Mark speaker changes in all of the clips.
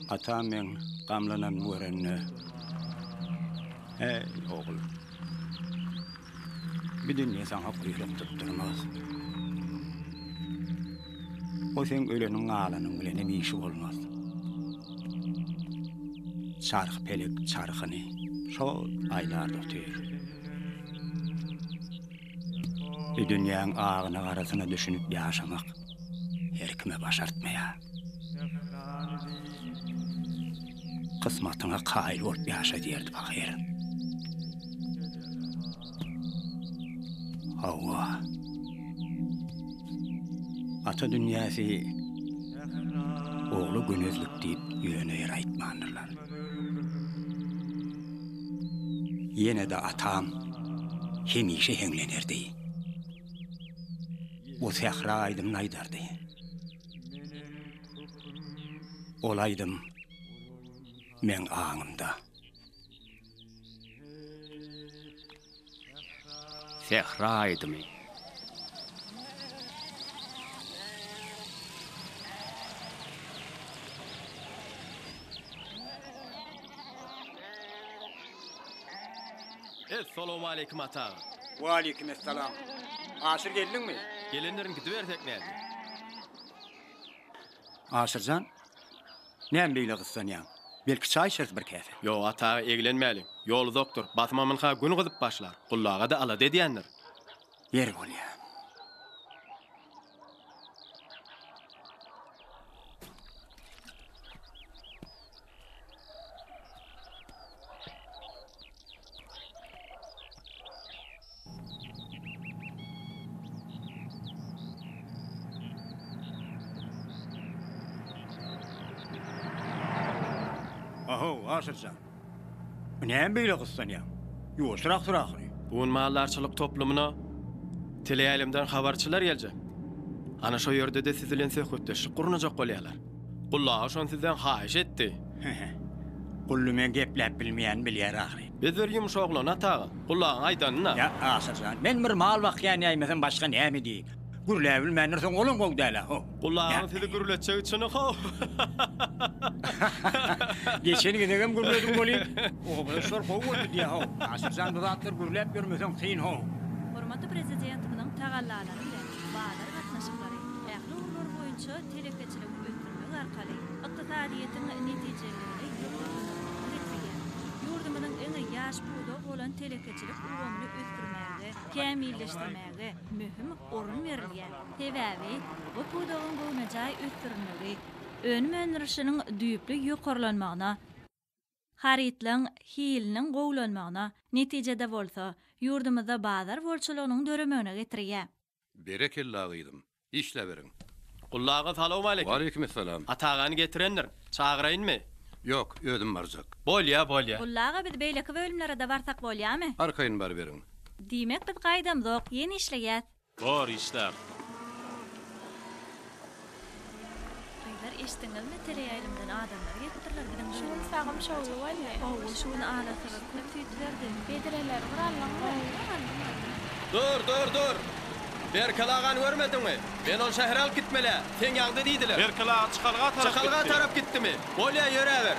Speaker 1: Atam meň gamlananymy görende, Eý, ogul, bu dünýe saňa guýruk tutdurmaz. O seň öleniň galanyň bilenem işi bolmaz. Çarhy-pelek çarhyny şol aýlard otyr. Bu dünýäň agyna-garasyna düşünip ýaşamak her kime başartmaýar. Kysmatyňa kaýyl bolup ýaşa diýerdi pahyr. Hawa. Ata dünýäsi ogla gönezlik diýip ýöne ýere aýtmandyrlar. Ýene-de atam hemişe heňlenerdi. O sähra aýdymyny aýdardy. Ol aýdym meň aňymda.
Speaker 2: Sähra aýdymy.
Speaker 3: Essalawmaleýkim ata aga.
Speaker 1: Waleýkim essalam. Aşyr geldiňmi?
Speaker 3: Gelendirin gidibersek nädýä.
Speaker 1: Aşyrjan, näme beýle gyssanýaň? Belki çaý içeris bir käse?
Speaker 3: Ýok, ata aga, eglenmäliň. Ýol uzakdyr. Basymam ynha gün gyzyp başlar. Gullaga-da alada edýändir.
Speaker 1: Ýeri bolýa. Ahow, Aşyrjan. Bu näme beýle gyssanýaň? Ýuwaşrak sür ahyry.
Speaker 3: Bu gün maldarçylyk toplumyna teleýaýlymdan habarçylar geljek. Ana şo ýerde-de siz bilen söhbetdeşlik gurnajak bolýarlar. Gully aga şony sizden haýyş etdi.
Speaker 1: Hehe. Gully meň gepläp bilmeýänimi bilýär ahyry.
Speaker 3: Biz bir ýumuş oglan, ata aga. Gully agaň aýdanyna.
Speaker 1: Ýa, Aşyr jan, men bir mal bakýan ýaýmasam başga näme diýeýin. Gürläbilmändirsiň, olam gowy däl-ä, how.
Speaker 3: Gully agaň sizi gürletjegi çyny, how.
Speaker 1: Geçen gezegem gürledim welin, obadaşlar gowy boldy diýýär, how. Aşyr jan, bu zatlar gürläp ýörmeseň kyn, how.
Speaker 4: Hormatly Prezidentimiziň tagallalary bilen bazar gatnaşyklary ähli ugurlar boýunça telekeçiligi ösdürmek arkaly ykdysadyýetiň netijeliligini ýokarlandyrmaga getirýär. Ýurdumyzyň iň ýaş pudagy bolan telekeçilik ulgamyny ösdürmäge, kämilleşdirmäge möhüm orun berilýär. Sebäbi bu pudagyň göwnejaý ösdürilmegi önüm öndürilişiniň düýpli ýokarlanmagyna, harytlaryň hiliniň gowulanmagyna, netijede bolsa, ýurdumyzda bazar bolçulygynyň döremegine getirýär.
Speaker 5: Berekella gyzym. Işläberiň.
Speaker 3: Gully aga salowmaleýkim.
Speaker 5: Waleýkimessalam.
Speaker 3: Ata agany getirendir. Çagyraýynmy?
Speaker 5: Ýok, özüm barjak.
Speaker 3: Bolýa, bolýa.
Speaker 4: Gully aga biz beýleki bölümlerede barsak bolýamy?
Speaker 5: Arkaýyn baryberiň.
Speaker 4: Diýmek biz gaýdamzok, ýene işleýäs.
Speaker 3: Bor işler.
Speaker 4: Gyzlar eşitdiňizmi teleýaýlymdan adamlar gelipdirler biziň
Speaker 6: Şu gün sagym şowly boldy.
Speaker 4: Hawa şu gün ala sygyr köp süýt berdi.
Speaker 6: Bedreleri bir aldyňmy?
Speaker 4: Hawa aldym aldym.
Speaker 3: Dur dur dur! Berkeli agany görmediňmi? Men ony şähere alyp gitmel-ä. Seň ýaňda diýdiler.
Speaker 7: Berkeli aga çykalga tarap gitdi.
Speaker 3: Çykalga tarap gitdimi? Bolýa ýöräber.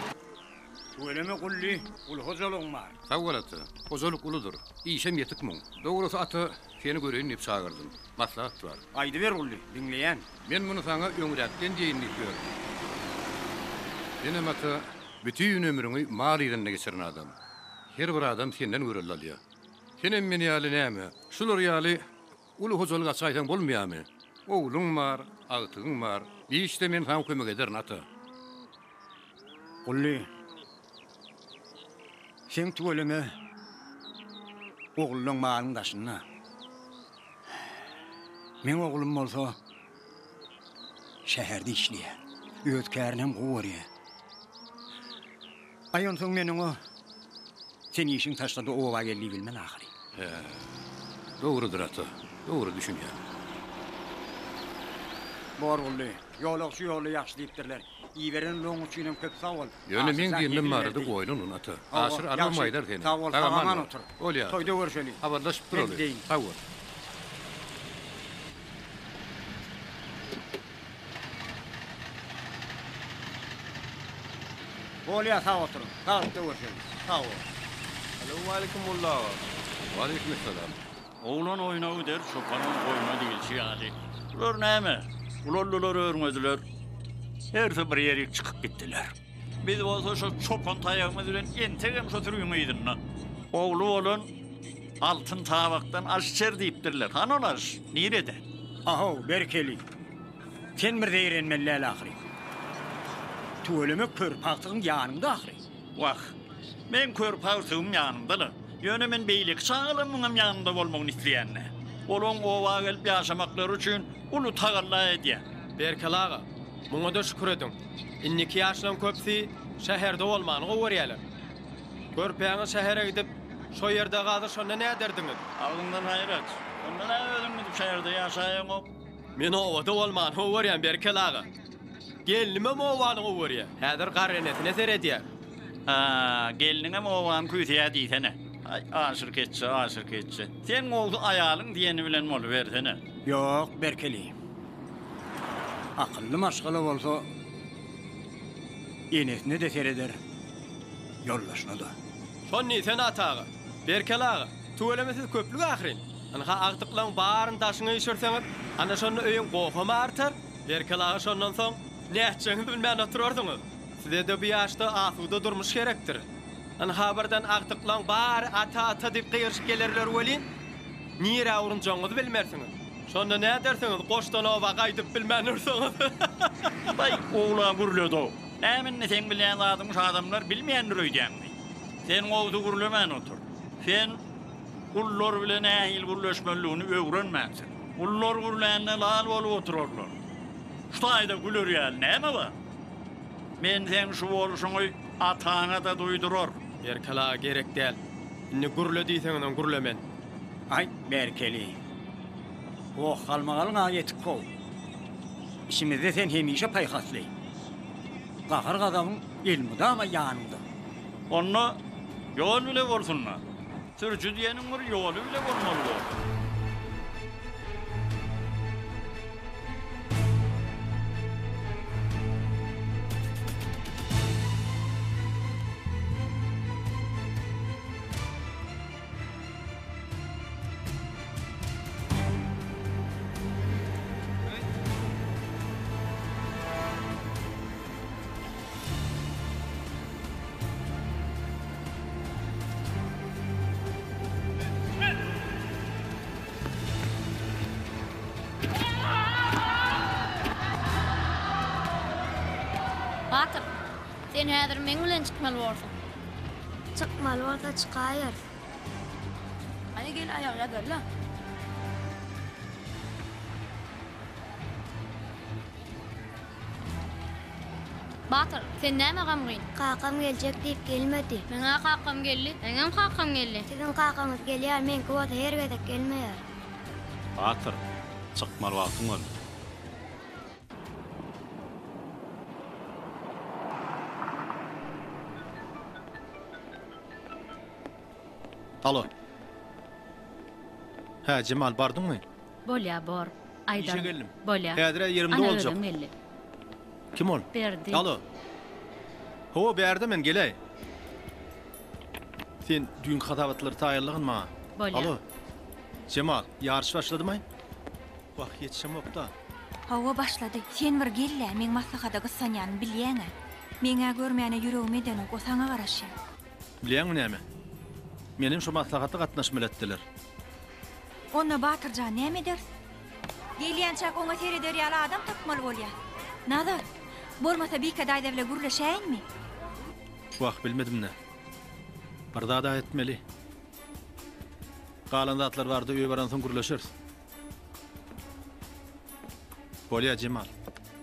Speaker 1: Tüweleme Gully, uly hojalygyň bar.
Speaker 5: Sag bol ata. Hojalyk uludyr. Işem ýetik muň. Dogrusy ata, seni göreýin diýip çagyrdym. Maslahat bar.
Speaker 1: Aýdyber Gully, diňleýän.
Speaker 5: Men muny saňa öňräkden diýeýin diýip ýördüm. Senem ata, bütin ömrüňi mal yzynda geçiren adam. Her bir adam senden görelde alýar. Senem men ýaly näme, şular ýaly uly hojalyk açaýsaň bolmaýarmy? Ogluň bar, agtygyň bar. Bir işde men saňa kömek ederin, ata.
Speaker 1: Gully, seň tüweleme ogullaň malyň daşynda. Meň oglum bolsa şäherde işleýär. Öz kärinem gowy görýär. Aý onsoň men oňa sen işiňi taşla-da oba gel diýibilmen ahyry.
Speaker 5: Hä, dogrudyr ata, dogry düşünýän.
Speaker 1: Bor Gully, ýolagçy ýolda ýagşy diýipdirler. Iberen ulagyň üçinem köp sag bol.
Speaker 5: Ýöne
Speaker 1: Aşyr
Speaker 5: meň
Speaker 1: jan
Speaker 5: diýenlem
Speaker 1: hezil
Speaker 5: barada
Speaker 1: berdi.
Speaker 5: oýlan ony ata.
Speaker 1: Hawa,
Speaker 5: Aşyr almam
Speaker 1: ýagşy.
Speaker 5: aýdar seni.
Speaker 1: Sag bol,
Speaker 5: Sag aman
Speaker 1: sag-aman
Speaker 5: bol.
Speaker 1: otur.
Speaker 5: Bolýa ata.
Speaker 1: Toýda görşeli.
Speaker 5: Habarlaşyp
Speaker 1: Men
Speaker 5: duraly.
Speaker 1: gideýin.
Speaker 5: Sag bol.
Speaker 1: Bolýa sag oturyň. Saglykda görşeliň.
Speaker 3: Sag bol.
Speaker 7: Salowmaleýkim Molla aga.
Speaker 5: Waleýkim essalam.
Speaker 8: Oglan oýna gider, çopanam goýna diýilşi ýaly. Bular näme? Ulaldylar, örňediler. Hersi bir ýerik çykyp gitdiler. Biz bolsa şo çopan taýagymyz bilen entegem şo sürüň yzynda. Ogly bolan altyn tabakdan aş içer diýipdirler. Hany ol aş? Nirede?
Speaker 1: Ahow, Berkeli. Sen bir zeýrenmeli däl ahyry. Tüweleme körpe agtygyň ýanyňda ahyry.
Speaker 8: Wah, meň körpe agtygym ýanymda-la. Ýöne men beýleki çagalarymyňam ýanymda bolmagyny isleýän-dä. Olaň oba gelip ýaşamaklary üçin uly tagalla edýän.
Speaker 3: Berkeli aga, muňa-da şükür ediň. Indiki ýaşlaryň köpüsi şäherde bolmany gowy görýärler. Körpäňiz şähere gidip, şo ýerde galsa şonda näderdiňiz?
Speaker 8: Agzyňdan haýyr aç. Onda nä özüň gidip şäherde ýaşaýaňok?
Speaker 3: Men obada bolmany gowy görýän Berkeli aga. Gelnimem obany gowy görýär. Häzir garryenesine seredýär.
Speaker 8: Ha, gelniňem obany küýseýär diýsene. Aý, Aşyr keçje, Aşyr keçje. Sen gowsy aýalyň diýeni bilen bolubersene.
Speaker 1: Ýok, Berkeli. Akylly maşgala bolsa, enesine-de sereder, ýoldaşyna-da.
Speaker 3: Şony diýsene, Ata aga. Berkeli aga, tüweleme siz köplük ahyryn. Ynha agtyklaň baryny daşyňa üýşürseňiz, ana şonda öýüň goham artar. Berkeli aga şondan soň nätjegiňizi bilmän oturarsyňyz. Size-de bu ýaşda asuda durmuş gerekdir. Ynha birden agtyklaň bary ata ata diýip gygyryşyp gelerler welin, nirä urunjagyňyzy bilmersiňiz. Şonda nädersiňiz goşdan oba gaýdyp bilmän dursaňyz.
Speaker 8: Baý, oglan gürledi-ow. Näme indi seň bilýän zadyňy şu adamlar bilmeýändir öýdýäňmi? Sen gowsy gürlemän otur. Sen Gullar bile nähili gürleşmelidigini öwrenmänsiň. Gullar gürlände lal bolup oturarlar. Şu taýda güler ýaly näme bar? Men seň şu bolşuňy ataňa-da duýdurar.
Speaker 3: Berkeli aga gerek däl. Indi gürle diýseňizem gürlemen.
Speaker 1: Aý, Berkeli. Goh-galmagalyň-a ýetik how. Işimizde sen hemişe paýhasly. Gahar-gazabyň elmydama ýanyňda.
Speaker 8: Onda ýol bile bolsun-da. Sürüji diýeniň bir ýoly bile bolmaly bor.
Speaker 9: Batyr, sen häzir meň bilen çykmaly borsuň.
Speaker 10: Çykmaly bolsa çykaýarys.
Speaker 9: Hany gel aýaga ýazaly-la. Batyr, sen näme gamgyn?
Speaker 10: Kakam geljek diýip gelmedi.
Speaker 9: Meň-ä kakam geldi. Meňem kakam geldi.
Speaker 10: Siziň kakaňyz gelýär, meňki bolsa her gezek gelmeýär.
Speaker 11: Batyr, çykmaly wagtyň boldy.
Speaker 12: Alo. Hä, Jemal, bardyňmy?
Speaker 4: Bolýa, bor.
Speaker 12: Işe
Speaker 4: Aýdaryn.
Speaker 12: geldim.
Speaker 4: Bolýa.
Speaker 12: Häzir-ä ýerimde
Speaker 4: Ana
Speaker 12: boljak.
Speaker 4: özem geldi.
Speaker 12: Kim ol?
Speaker 4: Berdi.
Speaker 12: Alo. Hawa, bärde men, geläý. Sen düýnki hasabatlary taýýarlagyn maňa.
Speaker 4: Bolýa.
Speaker 12: Alo. Jemal, ýaryş başladymaý? Wah, ýetişemok-da.
Speaker 13: Hawa, başlady. Sen bir gel-le, meň maslahata gyssanýanymy bilýäň-ä. Meň-ä görmäne ýüregim edenok, o saňa garaşýar.
Speaker 12: Bilýäňmi näme? Menem şo maslahata gatnaşmaly etdiler.
Speaker 13: Onda Batyr jan näme ederis? Gelýänçäk oňa sereder ýaly adam tapmaly bolýas. Nazar, bolmasa Bike daýza bile gürleşäýinmi?
Speaker 12: Wah, bilmedim-dä. Bir zad-a etmeli. Galan zatlar barada öýe baransoň gürleşeris. Bolýa, Jemal.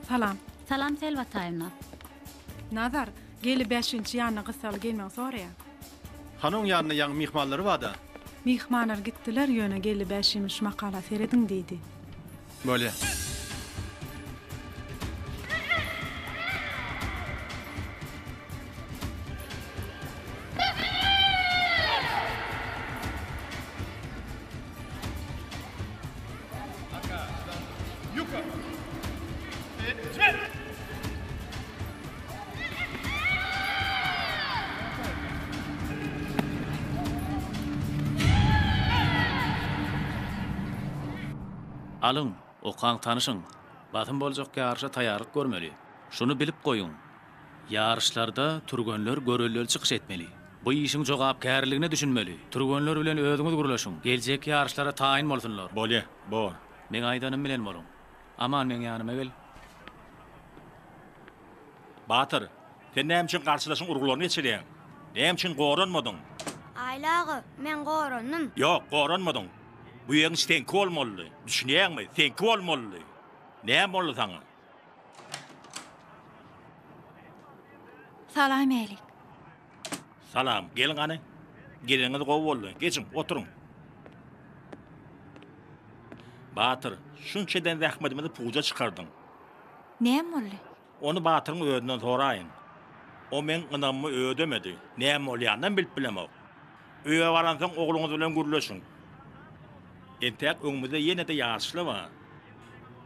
Speaker 14: Salam.
Speaker 4: Salam Selbi Ataýewna.
Speaker 14: Nazar, Geldi bäşinçi ýanyna gyssagly gelmegiňi soraýar.
Speaker 12: Hany oň ýanynda ýaňy myhmanlary barda.
Speaker 14: Myhmanlar gitdiler, ýöne Geldi bäşimiz şu makala serediň diýdi.
Speaker 12: Bolýa.
Speaker 11: Alyň, okaň, tanyşyň. Basym boljak ýaryşa taýýarlyk görmeli. Şuny bilip goýuň. Ýaryşlarda türgenler göreldeli çykyş etmeli. Bu işiň jogapkärliligine düşünmeli. Türgenler bilen özüňiz gürleşiň. Geljekki ýaryşlara taýyn bolsunlar.
Speaker 15: Bolýa, bor.
Speaker 11: Meň aýdanym bilen boluň. Aman meň ýanyma gel.
Speaker 15: Batyr, sen näme üçin garşydaşyň urgularyny geçirýäň? Näme üçin goranmadyň?
Speaker 10: Aýly aga, men gorandym.
Speaker 15: Ýok, goranmadyň. Bu ýeňiş seňki bolmalydy. Düşünýäňmi? Seňki bolmalydy. Näme boldy saňa?
Speaker 13: Salam älik.
Speaker 15: Salam, geliň hany. Geleniňiz gowy boldy. Geçiň, oturyň. Batyr, şunça eden zähmetimizi puja çykardyň.
Speaker 13: Näme boldy?
Speaker 15: Ony Batyryň özünden soraýyň. O meň ynamymy ödemedi. Näme bolýanynam bilip bilemok. Öýe baransoň ogluňyz bilen gürleşiň. Entäk öňümizde ýene-de ýaryşlar bar.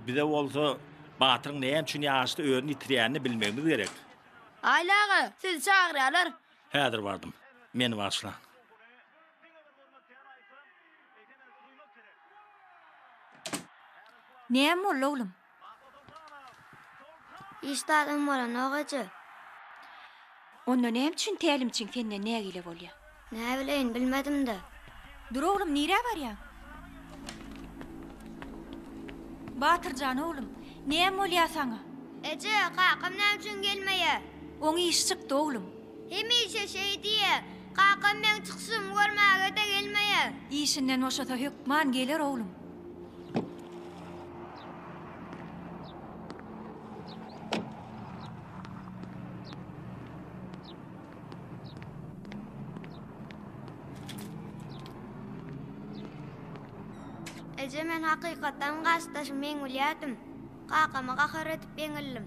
Speaker 15: Bize bolsa Batyryň näme üçin ýaryşda özüni ýitirýänini bilmegimiz gerek.
Speaker 9: Aýly aga, sizi çagyrýarlar.
Speaker 15: Häzir bardym. Meni bagyşlaň.
Speaker 13: Näme boldy, oglum?
Speaker 10: Hiç zadam bolanok, eje.
Speaker 13: Onda näme üçin tälimçiň senden nägile bolýar?
Speaker 10: Näbileýin, bilmedim-dä.
Speaker 13: Dur, oglum, nirä barýaň? Batyr jan, oglum, näme bolýar saňa?
Speaker 10: Eje, kakam näme üçin gelmeýär?
Speaker 13: Oň işi çykdy, oglum.
Speaker 10: Hemişe şeý diýýär. Kakam meň çykyşymy görmäge-de gelmeýär.
Speaker 13: Işinden boşasa hökman geler, oglum.
Speaker 10: Eje men hakykatdan garşydaşymy ýeňilýärdim. Kakama gahar edip ýeňildim.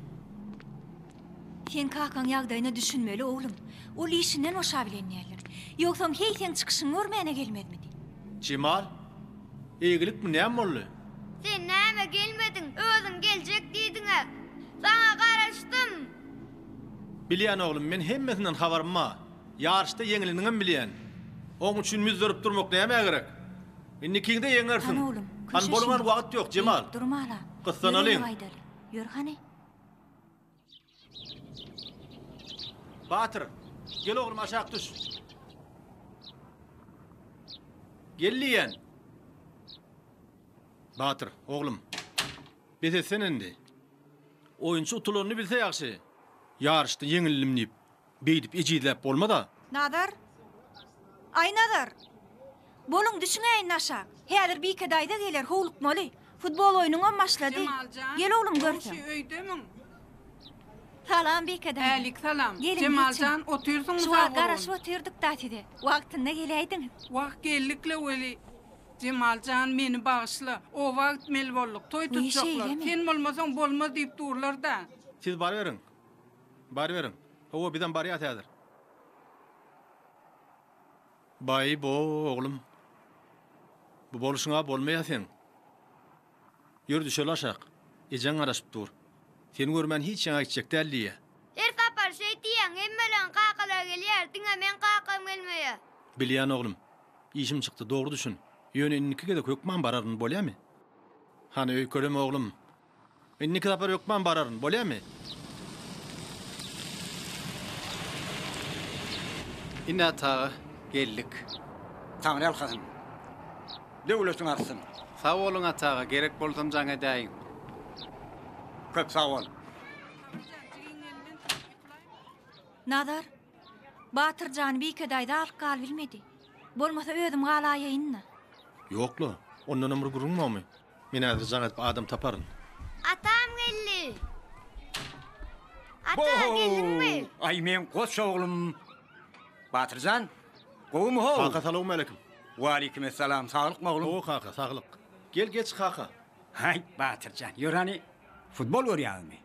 Speaker 13: Sen kakaň ýagdaýyna düşünmeli oglum. Ol işinden boşabilen däldir. Ýogsam heý seň çykyşyňy görmäne gelmezmidi.
Speaker 12: Jemal, eýgilikmi näme boldy?
Speaker 10: Sen näme gelmediň, özüň geljek diýdiňä. Saňa garaşdym.
Speaker 12: Bilýän oglum, men hemmesinden habarym bar. Ýaryşda ýeňileniňem bilýän. Oň üçin müzzerip durmak nämä gerek? Indikiňde ýeňersiň.
Speaker 13: Hany oglum,
Speaker 12: Hany boluňan wagt ýok, Jemal.
Speaker 13: Beýdip durmala.
Speaker 12: Gyssanalyň.
Speaker 13: Ýör öýe gaýdaly. Ýör hany.
Speaker 12: Batyr, gel oglum aşak düş. Gel diýýän. Batyr, oglum. Bes etsene indi. Oýunçy utulanyny bilse ýagşy. Ýaryşda ýeňildim diýip, beýdip ejizläp bolmaz-a.
Speaker 13: Nazar! Aý Nazar! Boluň, düşüň-ä indi aşak. Häzir Bike daýza geler, howlukmaly. Futbol oýnuňam başlady.
Speaker 14: Jemaljan,
Speaker 13: Gel oglum görseň.
Speaker 14: goňşy öýdemiň?
Speaker 13: Salam Bike daýza.
Speaker 14: Älik salam.
Speaker 13: Geliň,
Speaker 14: Jemaljan,
Speaker 13: geçiň.
Speaker 14: otyrsyňmy
Speaker 13: Şu wagt
Speaker 14: sag
Speaker 13: garaşyp
Speaker 14: bolun.
Speaker 13: otyrdyk-da size. Wagtynda geläýdiňiz.
Speaker 14: Wah, geldik-le weli. Jemaljan, meni bagyşla. Oba gitmeli bolduk. Toý
Speaker 13: Wiý,
Speaker 14: tutjaklar.
Speaker 13: şeýlemi?
Speaker 14: Sen bolmasaň bolmaz diýip durlar-da.
Speaker 12: Siz baryberiň. Baryberiň. Hawa, bizem barýas häzir. Baý-bo, oglum. Bu bolşuň-a bolmaýar seň. Ýör düşeli aşak. Ejeň garaşyp dur. Seni görmän hiç ýaňa gitjek däl diýýä.
Speaker 10: Her sapar şeý diýýäň, hemmeleň kakalary gelýär, diňe meň kakam gelmeýär.
Speaker 12: Bilýän oglum. Işim çykdy, dogry düşün. Ýöne indiki gezek hökman bararyn, bolýamy? Hany öýkeleme oglum. Indiki sapar hökman bararyn, bolýamy?
Speaker 16: Ine Ataga, geldik.
Speaker 1: Taňry ýalkasyn. Döwletiň artsyn.
Speaker 16: Sag boluň Ataga, gerek bolsam jaň edäýiň.
Speaker 1: Köp sag bol.
Speaker 13: Nazar, Batyr jany Bike daýza alyp galybilmedi. Bolmasa özüm galaýaýyn-da.
Speaker 12: Ýok-la, ondanam bir gürrüň bormy? Men häzir jaň edip adam taparyn.
Speaker 10: Atam geldi. Ata, geldiňmi?
Speaker 1: Aý, meň goç oglum. Batyr jan, gowumy how?
Speaker 12: Kaka, salowmaleýkim.
Speaker 1: Waleýkimessalam, saglykmy oglum?
Speaker 12: Gowy kaka, saglyk. Gel geç kaka.
Speaker 1: Haý, Batyr jan, ýör hany, futbol görýäňizmi?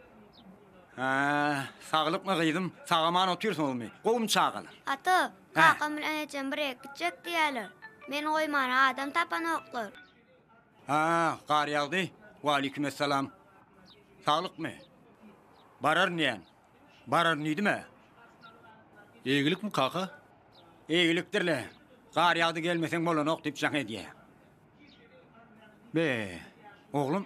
Speaker 1: Hä, saglykmy gyzym, sag-aman otyrsyňyzmy? Gowumy çagalar?
Speaker 10: Ata, kakam bilen ejem bir ýere gitjek diýýärler. Meni goýmana adam tapanoklar.
Speaker 1: Hä, gar ýagdy. Waleýkimessalam. Saglykmy? Bararyn diýýän. Bararyn diýdim-ä.
Speaker 12: Eýgilikmi, kaka?
Speaker 1: Eýgilikdir-le. Gar ýagdy gelmeseň bolanok diýip jaň edýä. Be. Oglum,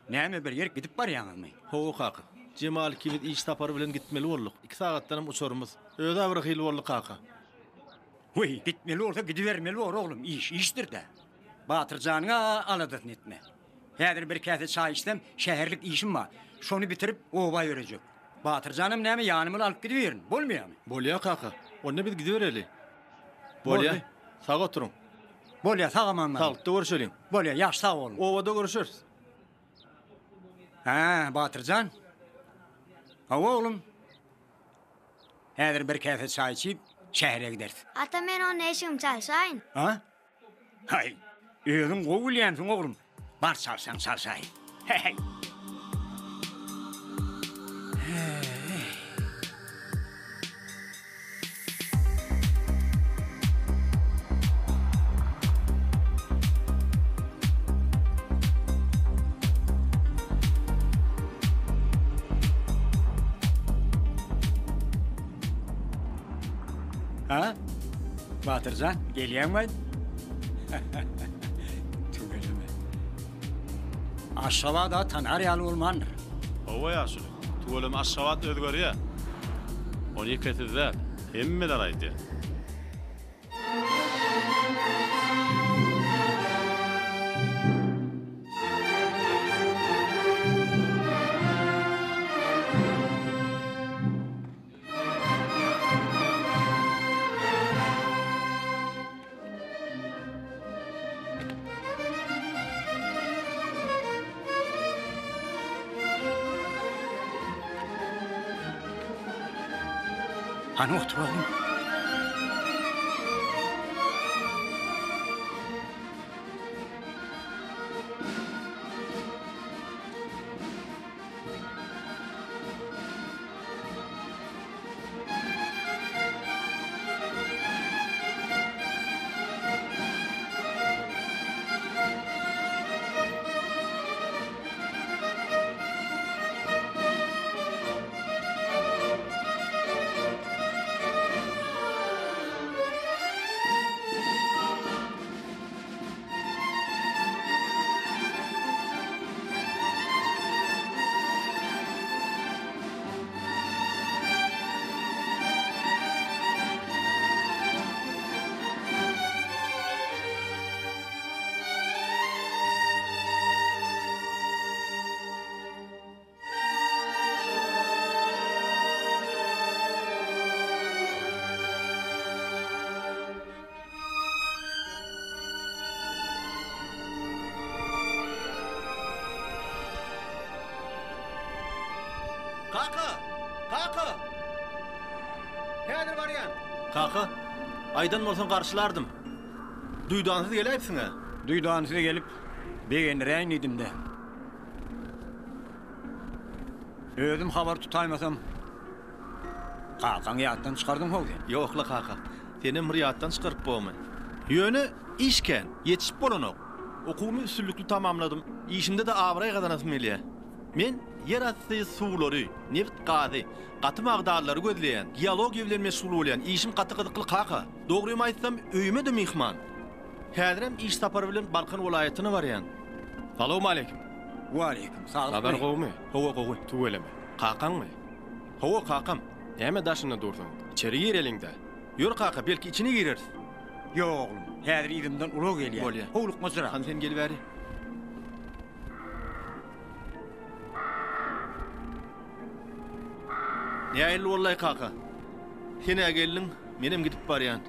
Speaker 1: näme bir ýerik gidip barýaňyzmy?
Speaker 12: Hawa kaka. Jemal ikimiz iş sapary bilen gitmeli bolduk. Iki sagatdanam uçarymyz. Öz-ä bir hili boldy kaka.
Speaker 1: Weý, gitmeli bolsa gidibermeli bor oglum, iş işdir-dä. Batyr janyň-a aladasyny etme. Häzir bir käse çaý içsem, şäherlik işim bar. Şony bitirip, oba ýörejek. Batyr janam näme ýanymyla alyp gidiberin, bolmaýamy?
Speaker 12: Bolýa kaka. Onda biz gidibereli. Bolýa. Sag oturyň.
Speaker 1: Bolýa, sag-aman baryň.
Speaker 12: Saglykda görüşeliň.
Speaker 1: Bolýa, ýagşy sag boluň.
Speaker 12: Obada görüşeris.
Speaker 1: Hä, Batyr jan. Hawa, oglum. Häzir bir käse çaý içip, şähere gideris.
Speaker 10: Ata, men onda eşigimi çalşaýyn.
Speaker 1: A? Haý, özüň gowy bilýänsiň, oglum. Bar çalşaň çalşaý. He-heý. Ha? Batyrjan, gelýäňmi? Tüweleme. Aşgabat-a tanar ýaly bolmandyr.
Speaker 17: Hawa ýaşuly, tüweleme Aşgabat özgerýär. Ony ýeke siz däl, hemmeler aýdýar.
Speaker 1: Hany otur oglum.
Speaker 12: Kaka! Kaka! Häzir barýan. Kaka, aýdan bolsaň garşylardym. Duýdansyz geläýipsiň-ä.
Speaker 1: Duýdansyz gelip, begendiräýin diýdim-de. Özüm habar tutaýmasam, Kakaňy ýatdan çykardyň-how sen.
Speaker 12: Ýok-la, kaka. Senem bir ýatdan çykaryp bormy? Ýöne iş kän, ýetişip bolanok. Okuwymy üstünlikli tamamladym. Işimde-de abraý gazanasym gelýär. Men ýerasty suwlary, nebit-gazy, gaty magdanlary gözleýän, geologiýa bilen meşgul bolýan. Işim gaty gyzykly, kaka. Dogrymy aýtsam, öýüme-de myhman. Häzirem iş sapary bilen Balkan welaýatyna barýan.
Speaker 3: Salowmaleýkim.
Speaker 1: Waleýkim, saglykmy?
Speaker 3: Nazar gowumy?
Speaker 12: Hawa, gowy.
Speaker 3: Tüweleme. Kakaňmy?
Speaker 12: Hawa, kakam.
Speaker 3: Näme daşynda dursuň? Içeri gireliň-dä.
Speaker 12: Ýör kaka, belki içine gireris.
Speaker 1: Ýok oglum, häzir yzymdan ulag gelýär.
Speaker 12: Bolýa.
Speaker 1: Howlukmajyrak.
Speaker 12: Hany sen gel bäri. Nähili boldy-aý kaka? Sen-ä geldiň, menem gidip barýan.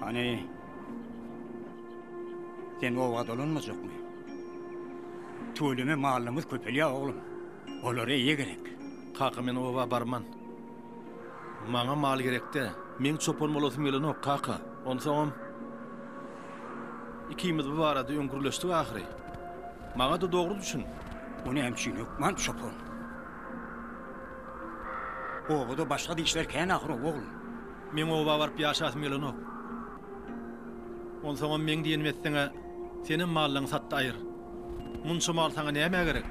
Speaker 1: Hany, sen oba dolanmajakmy? Tüweleme mallarymyz köpelýär oglum. Olara eýe gerek.
Speaker 12: Kaka men oba barman. Maňa mal gerek däl. Meň çopan bolasym gelenok, kaka. Onsoňam ikimiz bu barada öň gürleşdik ahyry. Maňa-da dogry düşün.
Speaker 1: O näme üçin hökman çopan? Obada başga-da işler kän ahyry, oglum.
Speaker 12: Meň oba baryp ýaşasym gelenok. Onsoňam meň diýenimi etseň-ä, senem mallaňy sat-da aýyr. Munça mal saňa nämä gerek?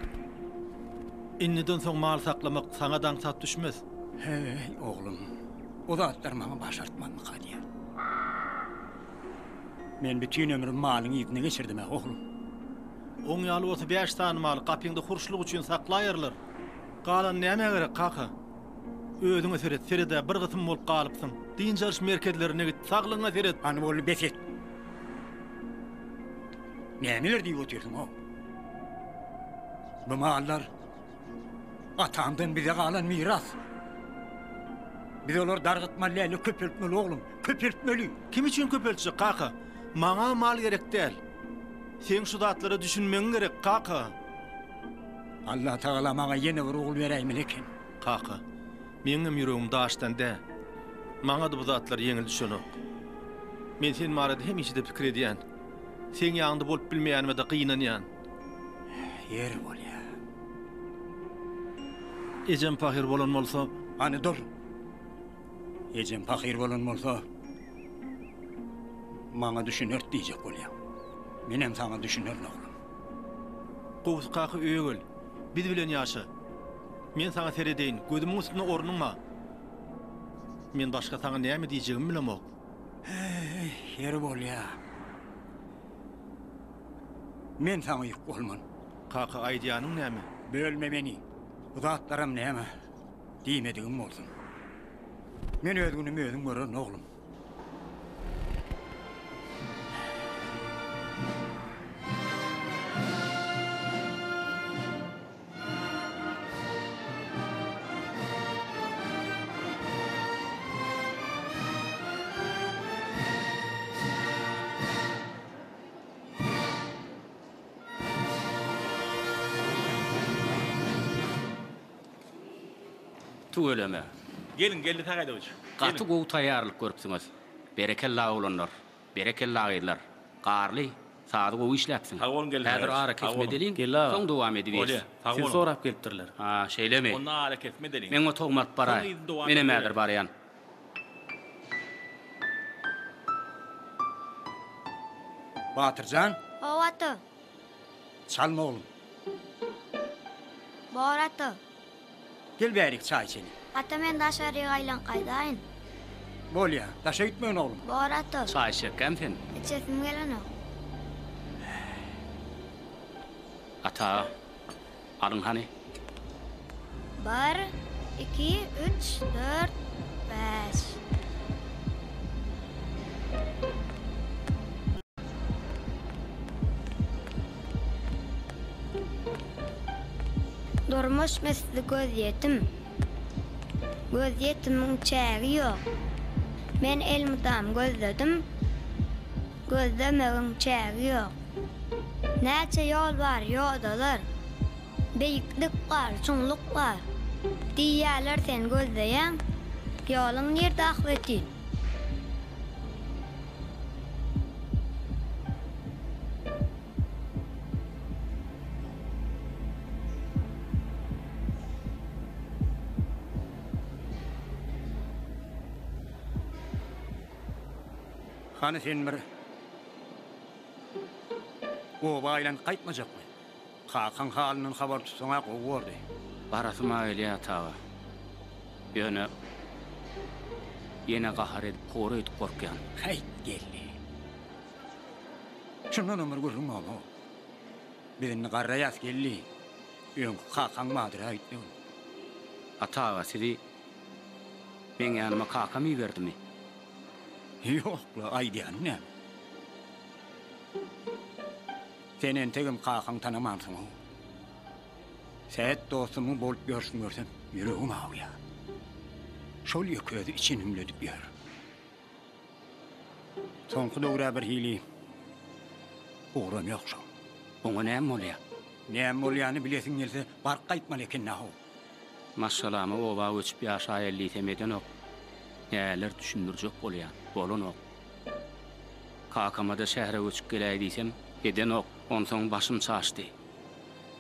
Speaker 12: Indiden soň mal saklamak saňa-da aňsat düşmez.
Speaker 1: Heý, oglum, o zatlar maňa başartmazmyka diýýän. Men bütin ömrümi malyň yzynda geçirdim-ä, oglum.
Speaker 12: Oň ýaly bolsa bäş sany maly gapyňda hurşluk üçin saklaýarlar. Galany nämä gerek, kaka? Özüňe seret, sered-ä, bir gysym bolup galypsyň. Dynç alyş merkezlerine git, saglygyňa seret.
Speaker 1: Hany boldy, bes et. Nämeler diýip otyrsyň-ow? Bu mallar atamdan bize galan miras. Biz olary dargytmaly däl-de, köpeltmeli, oglum, köpeltmeli.
Speaker 12: Kim üçin köpeltjek, kaka? Maňa mal gerek däl. Seň şu zatlara düşünmegiň gerek, kaka.
Speaker 1: Allatagala maňa ýene bir ogul beräýmeli eken.
Speaker 12: Kaka, meňňem ýüregim daşdan dä. Maňa-da bu zatlar ýeňil düşenok. Men sen barada hemişe-de pikir edýän. Seň ýanyňda bolup bilmeýänime-de gynanýan.
Speaker 1: Ýeri bolýa.
Speaker 12: Ejem pahyr bolan bolsa.
Speaker 1: Hany dur. Ejem pahyr bolan bolsa, maňa düşünert diýjek bolýaň. Menem saňa düşünerin oglum.
Speaker 12: Gowusy kaka öýe gel. Biz bilen ýaşa. Men saňa seredeýin, gözümiň üstünde ornuň bar. Men başga saňa näme diýjegimi bilemok.
Speaker 1: Heý, ýeri bolýa. Men saňa ýük bolman.
Speaker 12: Kaka, aýdýanyň näme?
Speaker 1: Bölme meni. Bu zatlaram näme? Diýmedigim bolsun. Men öz günümi özüm görerin, oglum.
Speaker 2: Tüweleme.
Speaker 15: Geliň, Geldi Sähedowiç.
Speaker 2: Gaty gowy taýýarlyk görüpsiňiz. Berekella oglanlar. Berekella gyzlar. Garly, sazy gowy işläpsiň.
Speaker 15: Sag boluň Geldi
Speaker 2: Häzir
Speaker 15: Sähedowiç.
Speaker 2: ara
Speaker 15: Sag
Speaker 2: kesme
Speaker 15: boluň.
Speaker 2: edeliň,
Speaker 11: Geldi aga.
Speaker 2: soň dowam edibiris.
Speaker 15: Bolýa, sag
Speaker 11: Sizi
Speaker 15: boluň.
Speaker 11: sorap gelipdirler.
Speaker 2: Ha, şeýlemi?
Speaker 15: Onda ara kesme edeliň.
Speaker 2: Meň otagyma alyp
Speaker 15: Soň
Speaker 2: baraý.
Speaker 15: yzyny dowam
Speaker 2: Menem
Speaker 15: etdireris.
Speaker 2: häzir barýan.
Speaker 1: Batyrjan.
Speaker 10: Hawa ata.
Speaker 1: Çalma oglum.
Speaker 10: Bor ata.
Speaker 1: Gel bärik çaý içeli.
Speaker 10: Ata men daşaryk aýlanyp gaýdaýyn.
Speaker 1: Bolýa, daşa gitmegin oglum.
Speaker 10: Bor ata.
Speaker 2: Çaý içjekkäm sen?
Speaker 10: Içesim gelenok.
Speaker 2: Ata, alyň hany.
Speaker 10: Bir, iki, üç, dört, bäş. Durmuş misli gözýetim. Gözýetimiň çägi ýok. Men elmydam gözledim. Gözlemegiň çägi ýok. Näçe ýol bar, ýodalar. Beýiklik bar, çuňluk bar. Diýýärler sen gözleýäň. Ýoluň nirde ahbetin?
Speaker 1: Hany sen bir oba aýlanyp gaýtmajakmy? Kakaň halyndan habar tutsaň-a gowy bordy.
Speaker 2: Barasym-a gelýär ata aga. Ýöne ýene gahar edip kowar öýdüp gorkýan.
Speaker 1: Häýt, geldi. Şundanam bir gürrüň barmy-ow? Biz indi garraýas, geldi. Öňki kakaň bardyr-a öýtmegin.
Speaker 2: Ata aga, sizi meň ýanyma kakam iberdimi?
Speaker 1: Ýok-la, aýdýanyň näme? Sen entegem kakaňy tanamansyň-ow. Sähet dostumyň bolup ýörşüni görsem, ýüregim awýar. Şol ýeke özi içini hümledip ýör. Soňky döwür-ä birhili ugram ýok şoň.
Speaker 2: Oňa näme bolýar?
Speaker 1: Näme bolýany bilesiň gelse, baryp gaýtmaly eken-dä-how.
Speaker 2: Maşgalama oba göçüp ýaşaýaly diýsem edenok. Näler düşündirjek bolýan, bolanok. Kakama-da şähere göçüp geläý diýsem, edenok. Onsoň başym çaşdy.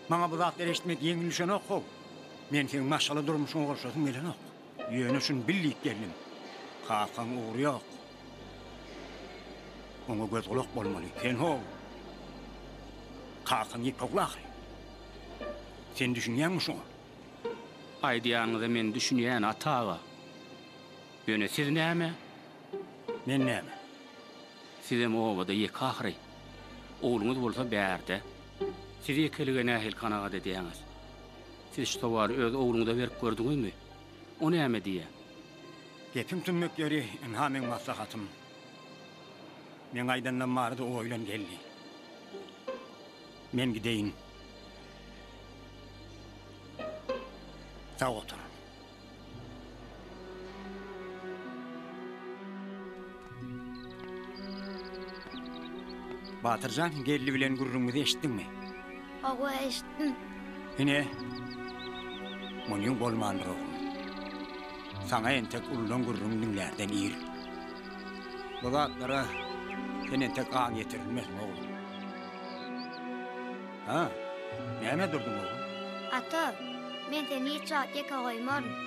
Speaker 1: Maňa bu zatlary eşitmek ýeňil düşenok-how. Men seň maşgala durmuşyňa goşasym gelenok. Ýöne şuny bil diýip geldim. Kakaň ugry ýok. Oňa göz-gulak bolmaly. Sen-how, kakaň ýeke ogly ahyry. Sen düşünýäňmi şuňa?
Speaker 2: Aýdýanyňyza men düşünýän, Ata aga. Ýöne siz näme?
Speaker 1: Men näme?
Speaker 2: Sizem obada ýeke ahyry. Ogluňyz bolsa bärde. Siz ýekelige nähili kanagat edýäňiz? Siz şu sowaly öz ogluňyza berip gördüňizmi? O näme diýýär?
Speaker 1: Gepiň tümmek ýeri, ynha meň maslahatym. Meň aýdanlarym barada oýlan geldi. Men gideýin. Sag otur. Batyrjan, geldi bilen gürrüňimizi eşitdiňmi?
Speaker 10: Hawa, eşitdim.
Speaker 1: Ine, munyň bolmandyr oglum. Saňa entek uludan gürrüň diňlärden ir. Bu zatlara sen entek aň ýetirilmesiň oglum. Ha, nämä durduň oglum?
Speaker 10: Ata, men seni hiç wagt ýeke goýmaryn.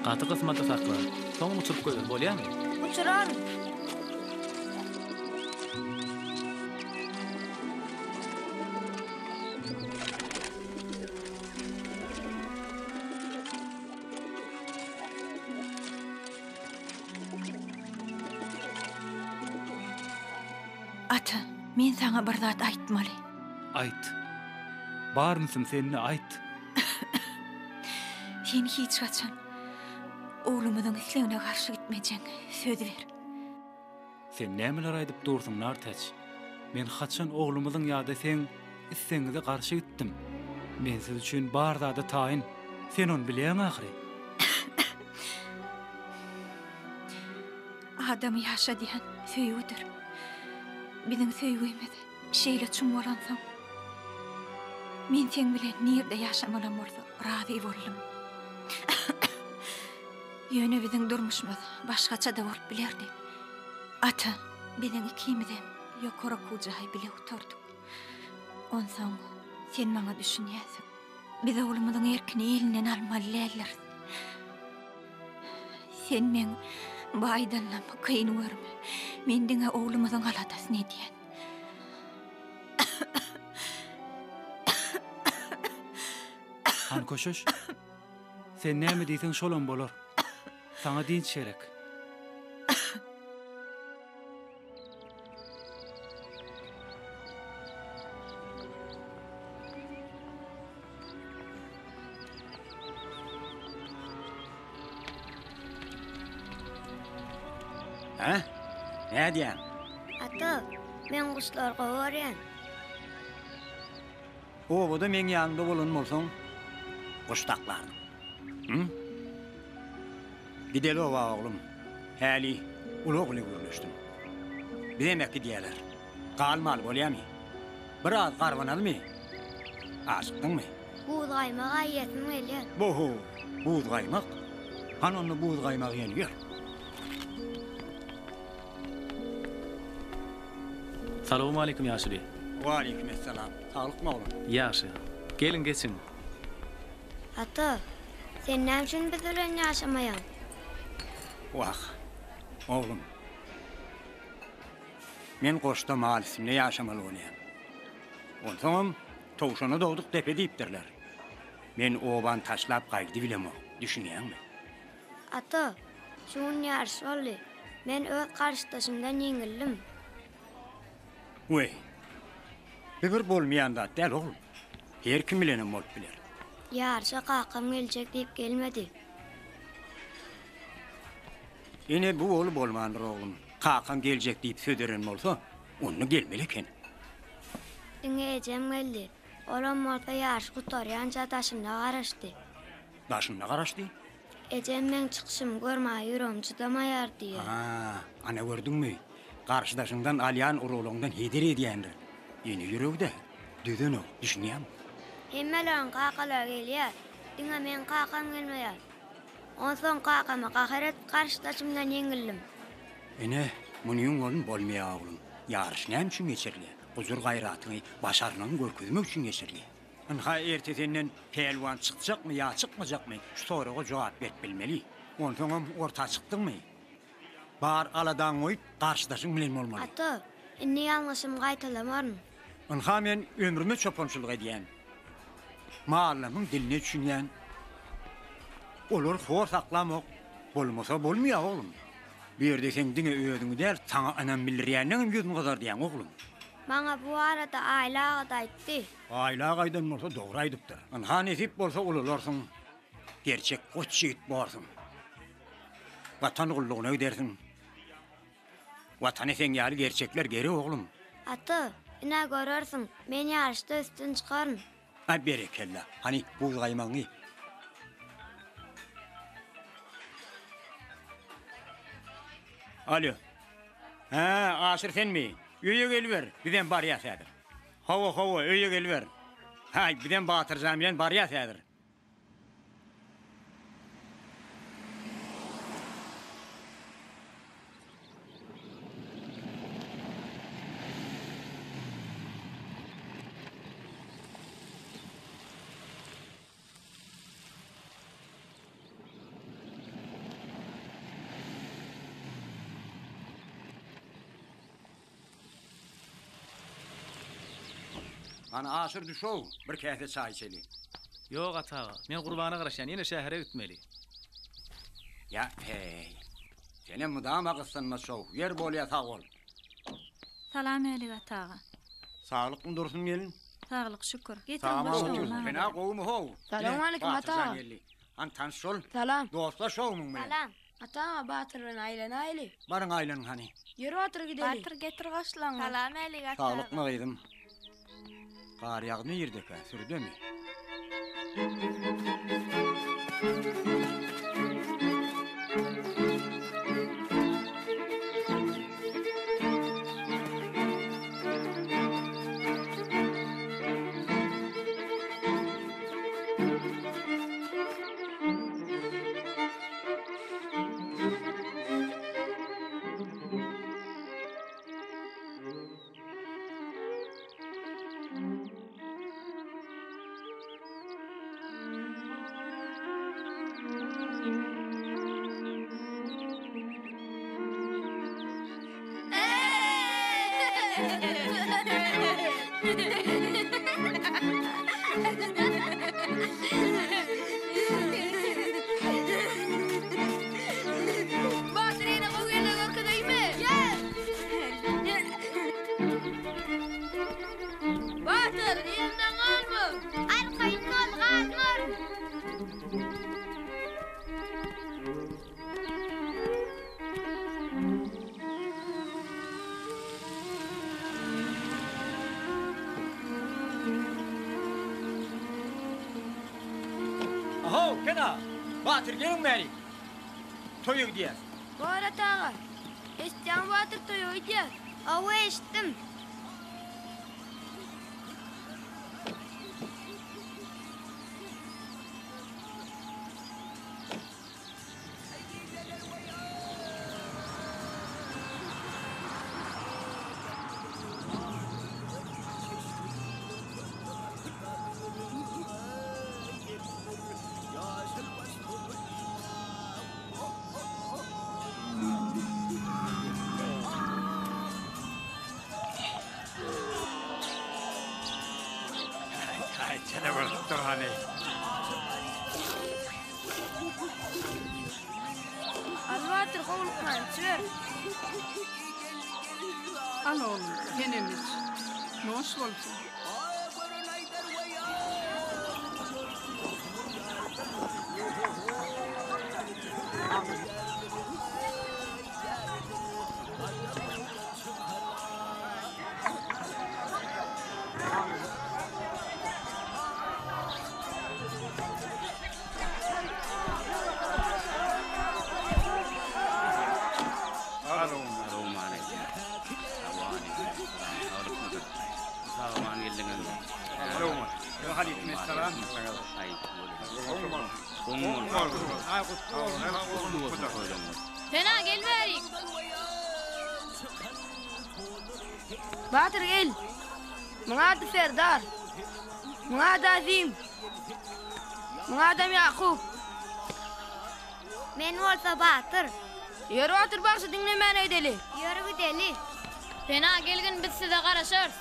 Speaker 11: Gaty gysmada sakla. Soň uçuryp goýber, bolýamy?
Speaker 10: Uçuraryn.
Speaker 13: Ata, men saňa bir zat aýtmaly.
Speaker 18: Aýt. Bar ünsüm sende, aýt.
Speaker 13: Sen hiç haçan oglumyzyň islegine garşy gitmejegňe söz ber.
Speaker 18: Sen nämeler aýdyp dursuň, Nartäç? Men haçan oglumyzyň ýa-da seň islegiňize garşy gitdim? Men siz üçin bar zada taýyn. Sen ony bilýäň ahyry.
Speaker 13: Adamy ýaşadýan söýgüdir. Biziň söýgimiz şeýle çuň bolansoň, men seň bilen nirde ýaşamalam bolsa razy boldum. Ýöne biziň durmuşymyz başgaça-da bolup bilerdi. Ata, biziň ikimizem ýokary okuw jaýy bile gutardyk. Onsoň sen maňa düşünýänsiň. Biz oglumyzyň erkini elinden almaly däldiris. Sen meň bu aýdanlarymy kyn görme. Men diňe oglumyzyň aladasyny edýän.
Speaker 18: Han köşeş. Sen näme diýseň şolam bolar. Saňa dynç gerek.
Speaker 1: Hä? Nädýäň?
Speaker 10: Ata, men guşlary gowy görýän.
Speaker 1: Obada meň ýanymda bolan bolsaň, guş saklardyň. Hü? Gideli oba, oglum. Häli ulag bilen gürleşdim. Bizem äkidýäler. Galmaly bolýamy? Biraz garbanalymy? Ajykdyňmy?
Speaker 10: Buz gaýmak iýesim gelýär.
Speaker 1: Bo-ho, buz gaýmak? Hany onda buz gaýmak iýeli ýör.
Speaker 11: Salowmaleýkim ýaşuly.
Speaker 1: Waleýkim essalam. Saglykmy oglum?
Speaker 11: Ýagşy. Geliň geçiň.
Speaker 10: Ata, sen näme üçin biz bilen ýaşamaýaň?
Speaker 1: Wah, oglum. Men goşda mal üstünde ýaşamaly bolýan. Onsoňam towşana dogduk depe diýipdirler. Men obany taşlap gaýdybilemok, düşünýäňmi?
Speaker 10: Ata, şu gün ýaryş boldy. Men öz garşydaşymdan ýeňildim.
Speaker 1: Weý, bu bir bolmaýan zat däl, oglum. Her kim bilenem bolup biler.
Speaker 10: Ýaryşa kakam geljek diýip gelmedi.
Speaker 1: Ine, bu bolup bolmandyr, oglum. Kakaň geljek diýip söz beren bolsa, onda gelmeli eken.
Speaker 10: Diňe ejem geldi. Olam bolsa ýaryş gutarýança daşynda garaşdy.
Speaker 1: Daşynda garaşdy.
Speaker 10: Ejem meň çykyşymy görmäge ýüregim çydamaýar diýýär.
Speaker 1: Ha, ana gördüňmi? Garşydaşyňdan alýan uruglaňdan heder edýändir. Ene ýüregi-de dözenok, düşünýäňmi?
Speaker 10: Hemmeleriň kakalary gelýär, diňe meň kakam gelmeýär. Onsoň kakama gahar edip garşydaşymdan ýeňildim.
Speaker 1: Ene, munyň bolun bolmaýar oglum. Ýaryş näme üçin geçirilýär? Gujur-gaýratyňy, başarnygyňy görkezmek üçin geçirilýär. Ynha erte senden pälwan çykjakmy ýa çykmajakmy şu soraga jogap berip bilmeli. Onsoňam orta çykdyňmy? Bar aladaňy goýup garşydaşyň bilen bolmaly.
Speaker 10: Ata, Indi ýalňyşymy gaýtalamaryn.
Speaker 1: Ynha men ömrüme çopançylyk edýän. Mallarymyň diline düşünýän. Olary hor saklamok. Bolmasa bolmaýar oglum. Bu ýerde seň diňe özüňi däl, saňa ynam bildirýänleňem ýüzüni gyzardýaň oglum.
Speaker 10: Maňa bu barada Aýly aga-da aýtdy.
Speaker 1: Aýly aga aýdan bolsa dogry aýdypdyr. Ynha nesip bolsa ulalarsyň. Gerçek goç ýigit borsuň. Watan gullugyna gidersiň. Watana seň ýaly gerçekler gerek oglum.
Speaker 10: Ata, ine görersiň, men ýaryşda üstün çykaryn.
Speaker 1: Aý berekella. Hany buz gaýmagyňy. Alýo. Hä, Aşyr senmi? Öýe geliber, bizem barýas häzir. Hawa, hawa, öýe geliber. Haý, bizem Batyrjan bilen barýas häzir. Hany Aşyr düşow, bir käse çaý içeli.
Speaker 11: Ýok Ata aga, men Gurbana garaşýan, ýene şähere gitmeli.
Speaker 1: Ýa, heý. Senem mydama gyssanmaç şow. Ýer bolýa sag bol.
Speaker 13: Salam älik Ata aga.
Speaker 1: Saglykmy Dursun gelin?
Speaker 13: Saglyk şükür. Getiriň boş dogry.
Speaker 1: Sena gowumy how?
Speaker 19: Salowmaleýkim Ata aga.
Speaker 1: Hany tanyş bol.
Speaker 19: Salam.
Speaker 1: Dostlaş how muň bilen.
Speaker 19: Salam. Ata aga Batyr bilen aýlanaýly.
Speaker 1: Baryň aýlanyň hany.
Speaker 19: Ýör Batyr gideli.
Speaker 6: Batyr getir goşlaňy. Salam älik Ata aga.
Speaker 1: Saglykmy gyzym? Gar ýagdy nirdekä, sürüdemi?
Speaker 19: Batyr ýene gowy ýerde görkezeýinmi? Batyr, yzyňdan galma!
Speaker 10: Arkaýyn bol, galmaryn!
Speaker 1: Ahow, Pena! Batyr, geliň bärik! Toýa gidýäs.
Speaker 19: Bor, ata aga. Eşitýäňmi, Batyr, toýa gidýäs.
Speaker 10: Hawa, eşitdim. Al Batyr howlukman içiber.
Speaker 14: Al oglum, senem iç. Noş bolsun.
Speaker 9: Pena gel bärik.
Speaker 19: Batyr gel. Muň ady Serdar. Muň ady Azim. Muň adam Ýakup.
Speaker 10: Men bolsa Batyr.
Speaker 19: Ýör Batyr bagşy diňlemän gideli.
Speaker 10: Ýör gideli.
Speaker 9: Pena gelgin biz size garaşarys.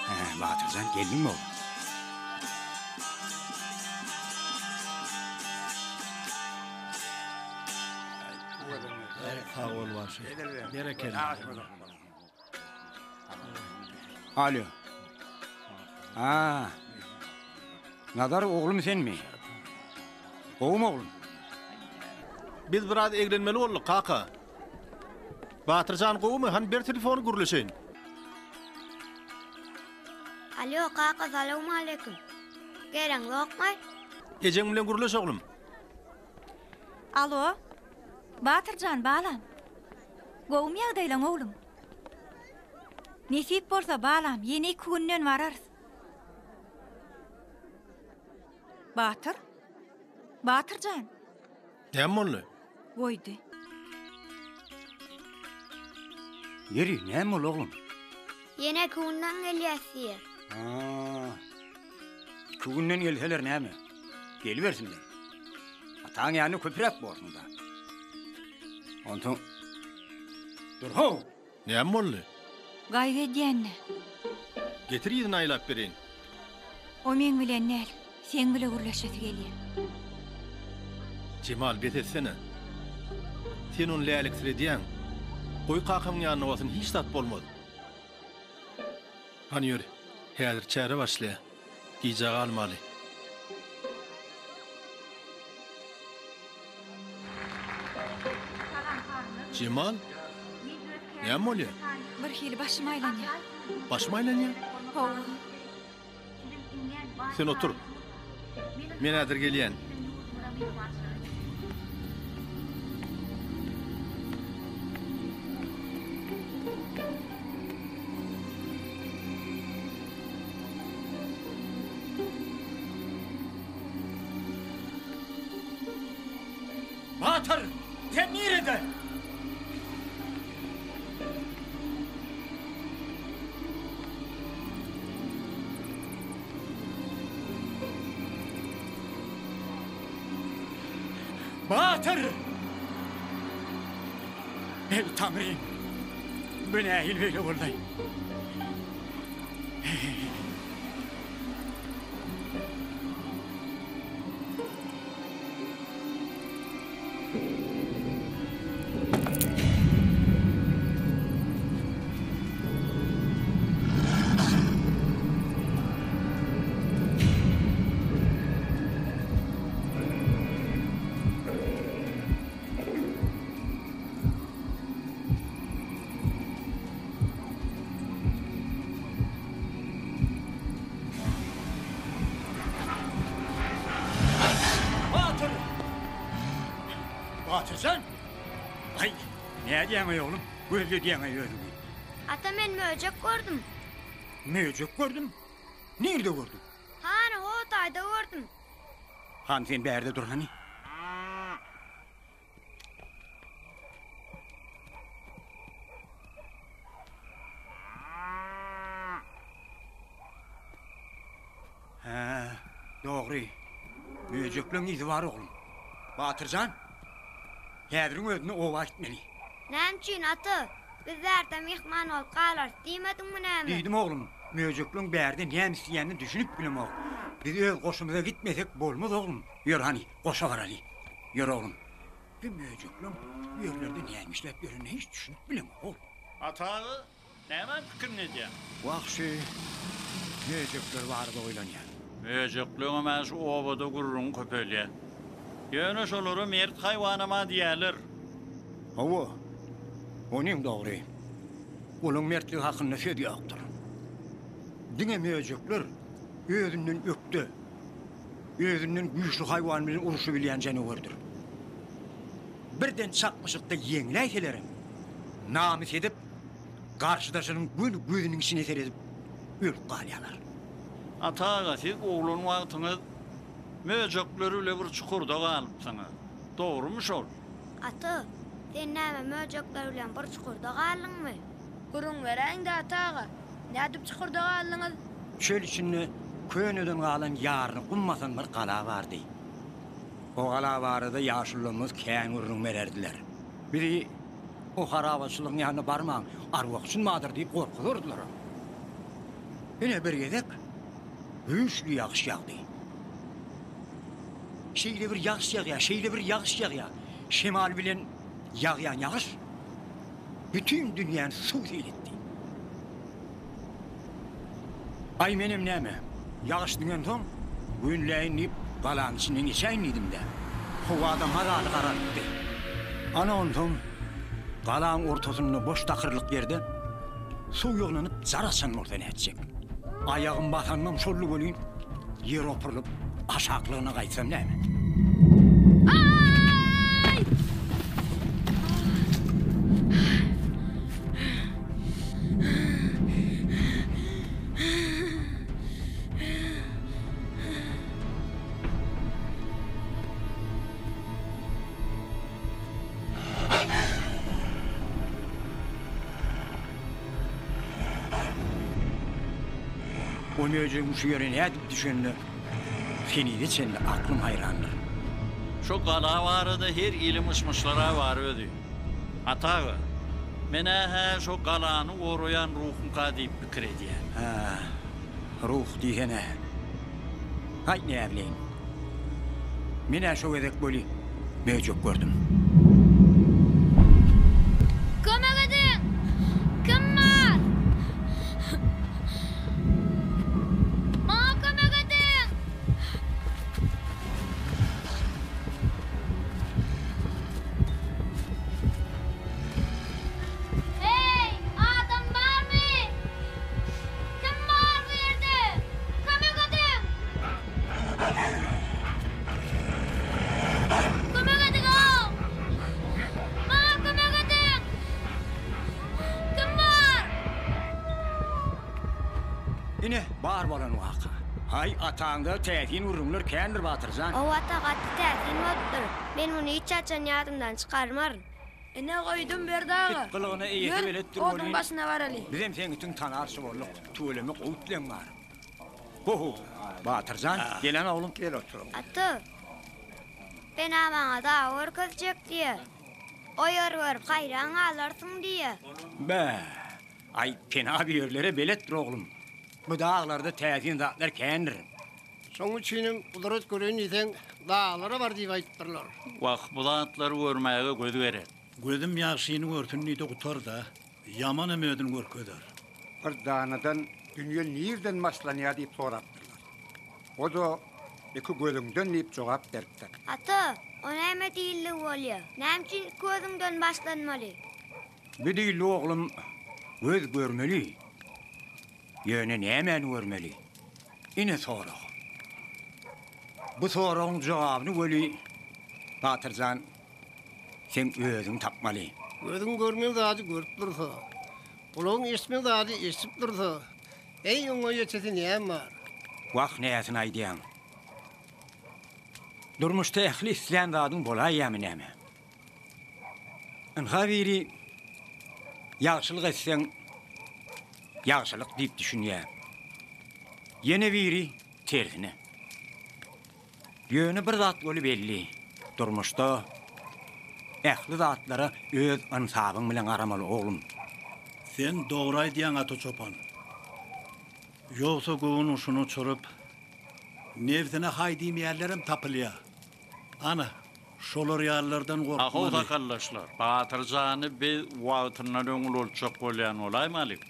Speaker 1: Hä, Batyrjan, geldiňmi oglum?
Speaker 12: Sag bol bagşy. Berekella.
Speaker 1: Alo. Ha. Nazar oglum senmi? Gowumy oglum?
Speaker 12: Biz biraz eglenmeli bolduk kaka. Batyrjan gowumy? Hany ber telefony gürleşeýin.
Speaker 10: Alo kaka salowmaleýkim. Geleňzokmy?
Speaker 12: Ejeň bilen gürleş oglum.
Speaker 13: Alo. Batyrjan balam. Gowumy ýagdaýlaň oglum? Nesip bolsa balam ýene iki günden bararys. Batyr? Batyrjan!
Speaker 12: Näme boldy?
Speaker 13: Goýdy.
Speaker 1: Ýeri, näme boldy oglum?
Speaker 10: Ýene iki günden gelýäs diýýär.
Speaker 1: Ha. Iki günden gelseler näme? Gelibersinler. Ataň ýanynda köpräk borsuň-da. Onsoň Dur how!
Speaker 12: Näme boldy?
Speaker 13: Gaýgy edýän-dä.
Speaker 12: Getir yzyna aýlap bereýin.
Speaker 13: O meň bilen däl, seň bile gürleşesi gelýär.
Speaker 12: Jemal, bes etsene. Sen ony läliksiredýäň. Goý kakamyň ýanynda bolsun, hiç zat bolmaz. Hany ýör, häzir çäre başlaýar. Gijä galmaly. Jemal, näme bolýar?
Speaker 13: Birhili başym aýlanýar.
Speaker 12: Başym aýlanýar?
Speaker 13: Hawa.
Speaker 12: Sen otur. Men häzir gelýän.
Speaker 1: Batyr, sen nirede? Batyr! Ey Taňrym! Bu nähili beýle boldy? Batyr! Batyr sen! Aý, nädýäň-eý oglum? Gözledýäň-eý özüňi.
Speaker 10: Ata men möjek gördüm.
Speaker 1: Möjek gördüm? Nirde gördüň?
Speaker 10: Hany, ho taýda gördüm.
Speaker 1: Hany sen bärde dur hany. Hä, dogry. Möjekleň yzy bar oglum. Batyrjan, häziriň özünde oba gitmeli.
Speaker 10: Näme üçin, ata? Biz bärde myhman bolup galarys diýmediňmi näme?
Speaker 1: Diýdim oglum. Möjekleň bärde näme isleýänini düşünip bilemok. Biz öz goşumyza gitmesek bolmaz oglum. Ýör hany, goşa baraly. Ýör oglum. Bu möjekleň bu ýerlerde näme işläp ýörenine hiç düşünip bilemok oglum.
Speaker 8: Ata aga, nämäň pikirini edýäň?
Speaker 1: Wah şu möjekler barada oýlanýan.
Speaker 8: Möjekleňem-ä şu obada gürrüňi köpelýär. Ýöne şolara mert haýwanam-a diýýärler.
Speaker 1: Hawa, onyň dogry. Olaň mertligi hakynda söz ýokdur. Diňe möjekler özünden ökde, özünden güýçli haýwan bilen urşubilýän janawerdir. Birden çaknyşykda ýeňläýselerem, namys edip, garşydaşynyň göni gözüniň içine seredip ölüp galýarlar.
Speaker 8: Ata aga, siz oglan wagtyňyz möjekler bile bir çukurda galypsyňyz. Dogrumy şol?
Speaker 10: Ata, sen näme möjekler bilen bir çukurda galdyňmy?
Speaker 19: Gürrüň beräýiň-dä, ata aga, nädip çukurda galdyňyz?
Speaker 1: Çöl içinde köneden galan ýaryny gum basan bir gala bardy. O gala barada ýaşulularymyz kän gürrüň bererdiler. Bizi o harabaçylygyň ýanyna barmaň, arwah-jyn bardyr diýip gorkuzardylaram. Ine bir gezek güýçli ýagyş ýagdy. Şeýle bir ýagyş ýagýar, şeýle bir ýagyş ýagýar, şemal bilen ýagýan ýagyş bütin dünýäni suw-sil etdi. Aý menem näme, ýagyş diňensoň günläýin diýip galanyň içinden geçäýin diýdim-dä. Howa-da mazaly garalypdy. Ana onsoň galaň ortasynda boş takyrlyk ýerde suw ýygnanyp jar açan bolsa nätjek. Aýagym basanymam şoldy welin, ýer opurylyp aşaklygyna gaýtsam näme.
Speaker 19: Aý!
Speaker 1: O möjegiň şu ýere nädip düşenine henize çenli aklym haýrandyr.
Speaker 8: Şu gala barada her hili myş-myşlar-a bar özi. Ata aga, men-ä-hä şo galany goraýan ruhumka diýip pikir edýän.
Speaker 1: Hä, ruh diýsene. Haý, näbileýin. Men-ä şo gezek weli möjek gördüm.
Speaker 19: Kömek ediň! Kim bar? Maňa kömek ediň! Heý, adam barmy? Kim bar bu ýerde? Kömek ediň! Kömek ediň-ow! Maňa kömek ediň! Kim bar?
Speaker 1: Ine, bar bolan waka. Haý, ataňda täsin gürrüňler kändir, Batyr jan.
Speaker 10: Hawa, ata, gaty täsin bolupdyr. Men muny hiç haçan ýadymdan çykarmaryn.
Speaker 19: Ine goýdum Berdi aga.
Speaker 1: It gylygyna eýesi
Speaker 19: Ýör,
Speaker 1: beletdir
Speaker 19: oduň
Speaker 1: welin,
Speaker 19: başyna baraly.
Speaker 1: bizem seň itiň tanarçy bolduk. Tüweleme gowy itleň bar. Ho-ho, Batyr jan, gelen oglum. Gel otur.
Speaker 10: Ata, Pena maňa dag görkezjek diýýä. O ýeri görüp haýran galarsyň diýýä.
Speaker 1: Bä, aý, Pena bu ýerlere beletdir oglum. Bu daglarda täsin zatlar kändir.
Speaker 20: Şoň üçinem gudrat göreýin diýseň, daglara bar diýip aýdypdyrlar.
Speaker 8: Wah, bu zatlary görmäge göz gerek.
Speaker 21: Gözüm ýagşyny görsün diýdi gutar-da, ýamanam özüni görkezer.
Speaker 22: Bir danadan dünýe nirden başlanýar diýip sorapdyrlar. O-da Iki gözüňden diýip jogap beripdir.
Speaker 10: Ata, o näme diýildigi bolýa? Näme üçin iki gözüňden başlanmaly?
Speaker 1: Bu diýildi oglum, göz görmeli. Ýöne nämäni görmeli? Ine sorag. Bu soragyň jogabyny weli, Batyr jan, seň özüň tapmaly.
Speaker 20: Gözüň görmän zady görüp dursa, gulagyň eşitmän zady eşidip dursa, eý, oňa ýetesi näme bar?
Speaker 1: Wah, näsini aýdýaň? Durmuşda ähli islän zadyň bolaýýamy näme? Ynha biri ýagşylyk etseň ýagşylyk diýip düşünýär. Ýene biri tersine. Ýöne bir zat weli belli, durmuşda ähli zatlara öz ynsabyň bilen garamaly oglum.
Speaker 21: Sen dogry aýdýaň Ata çopan. Ýogsa göwün guşuny uçuryp, nebsine haý diýmeýänlerem tapylýar. Ana, şolar ýalylardan
Speaker 8: Ahow
Speaker 21: gorkmaly.
Speaker 8: sakaldaşlar, Batyr jany biz wagtyndan öň ulaltjak bolýan bolaýmalyk?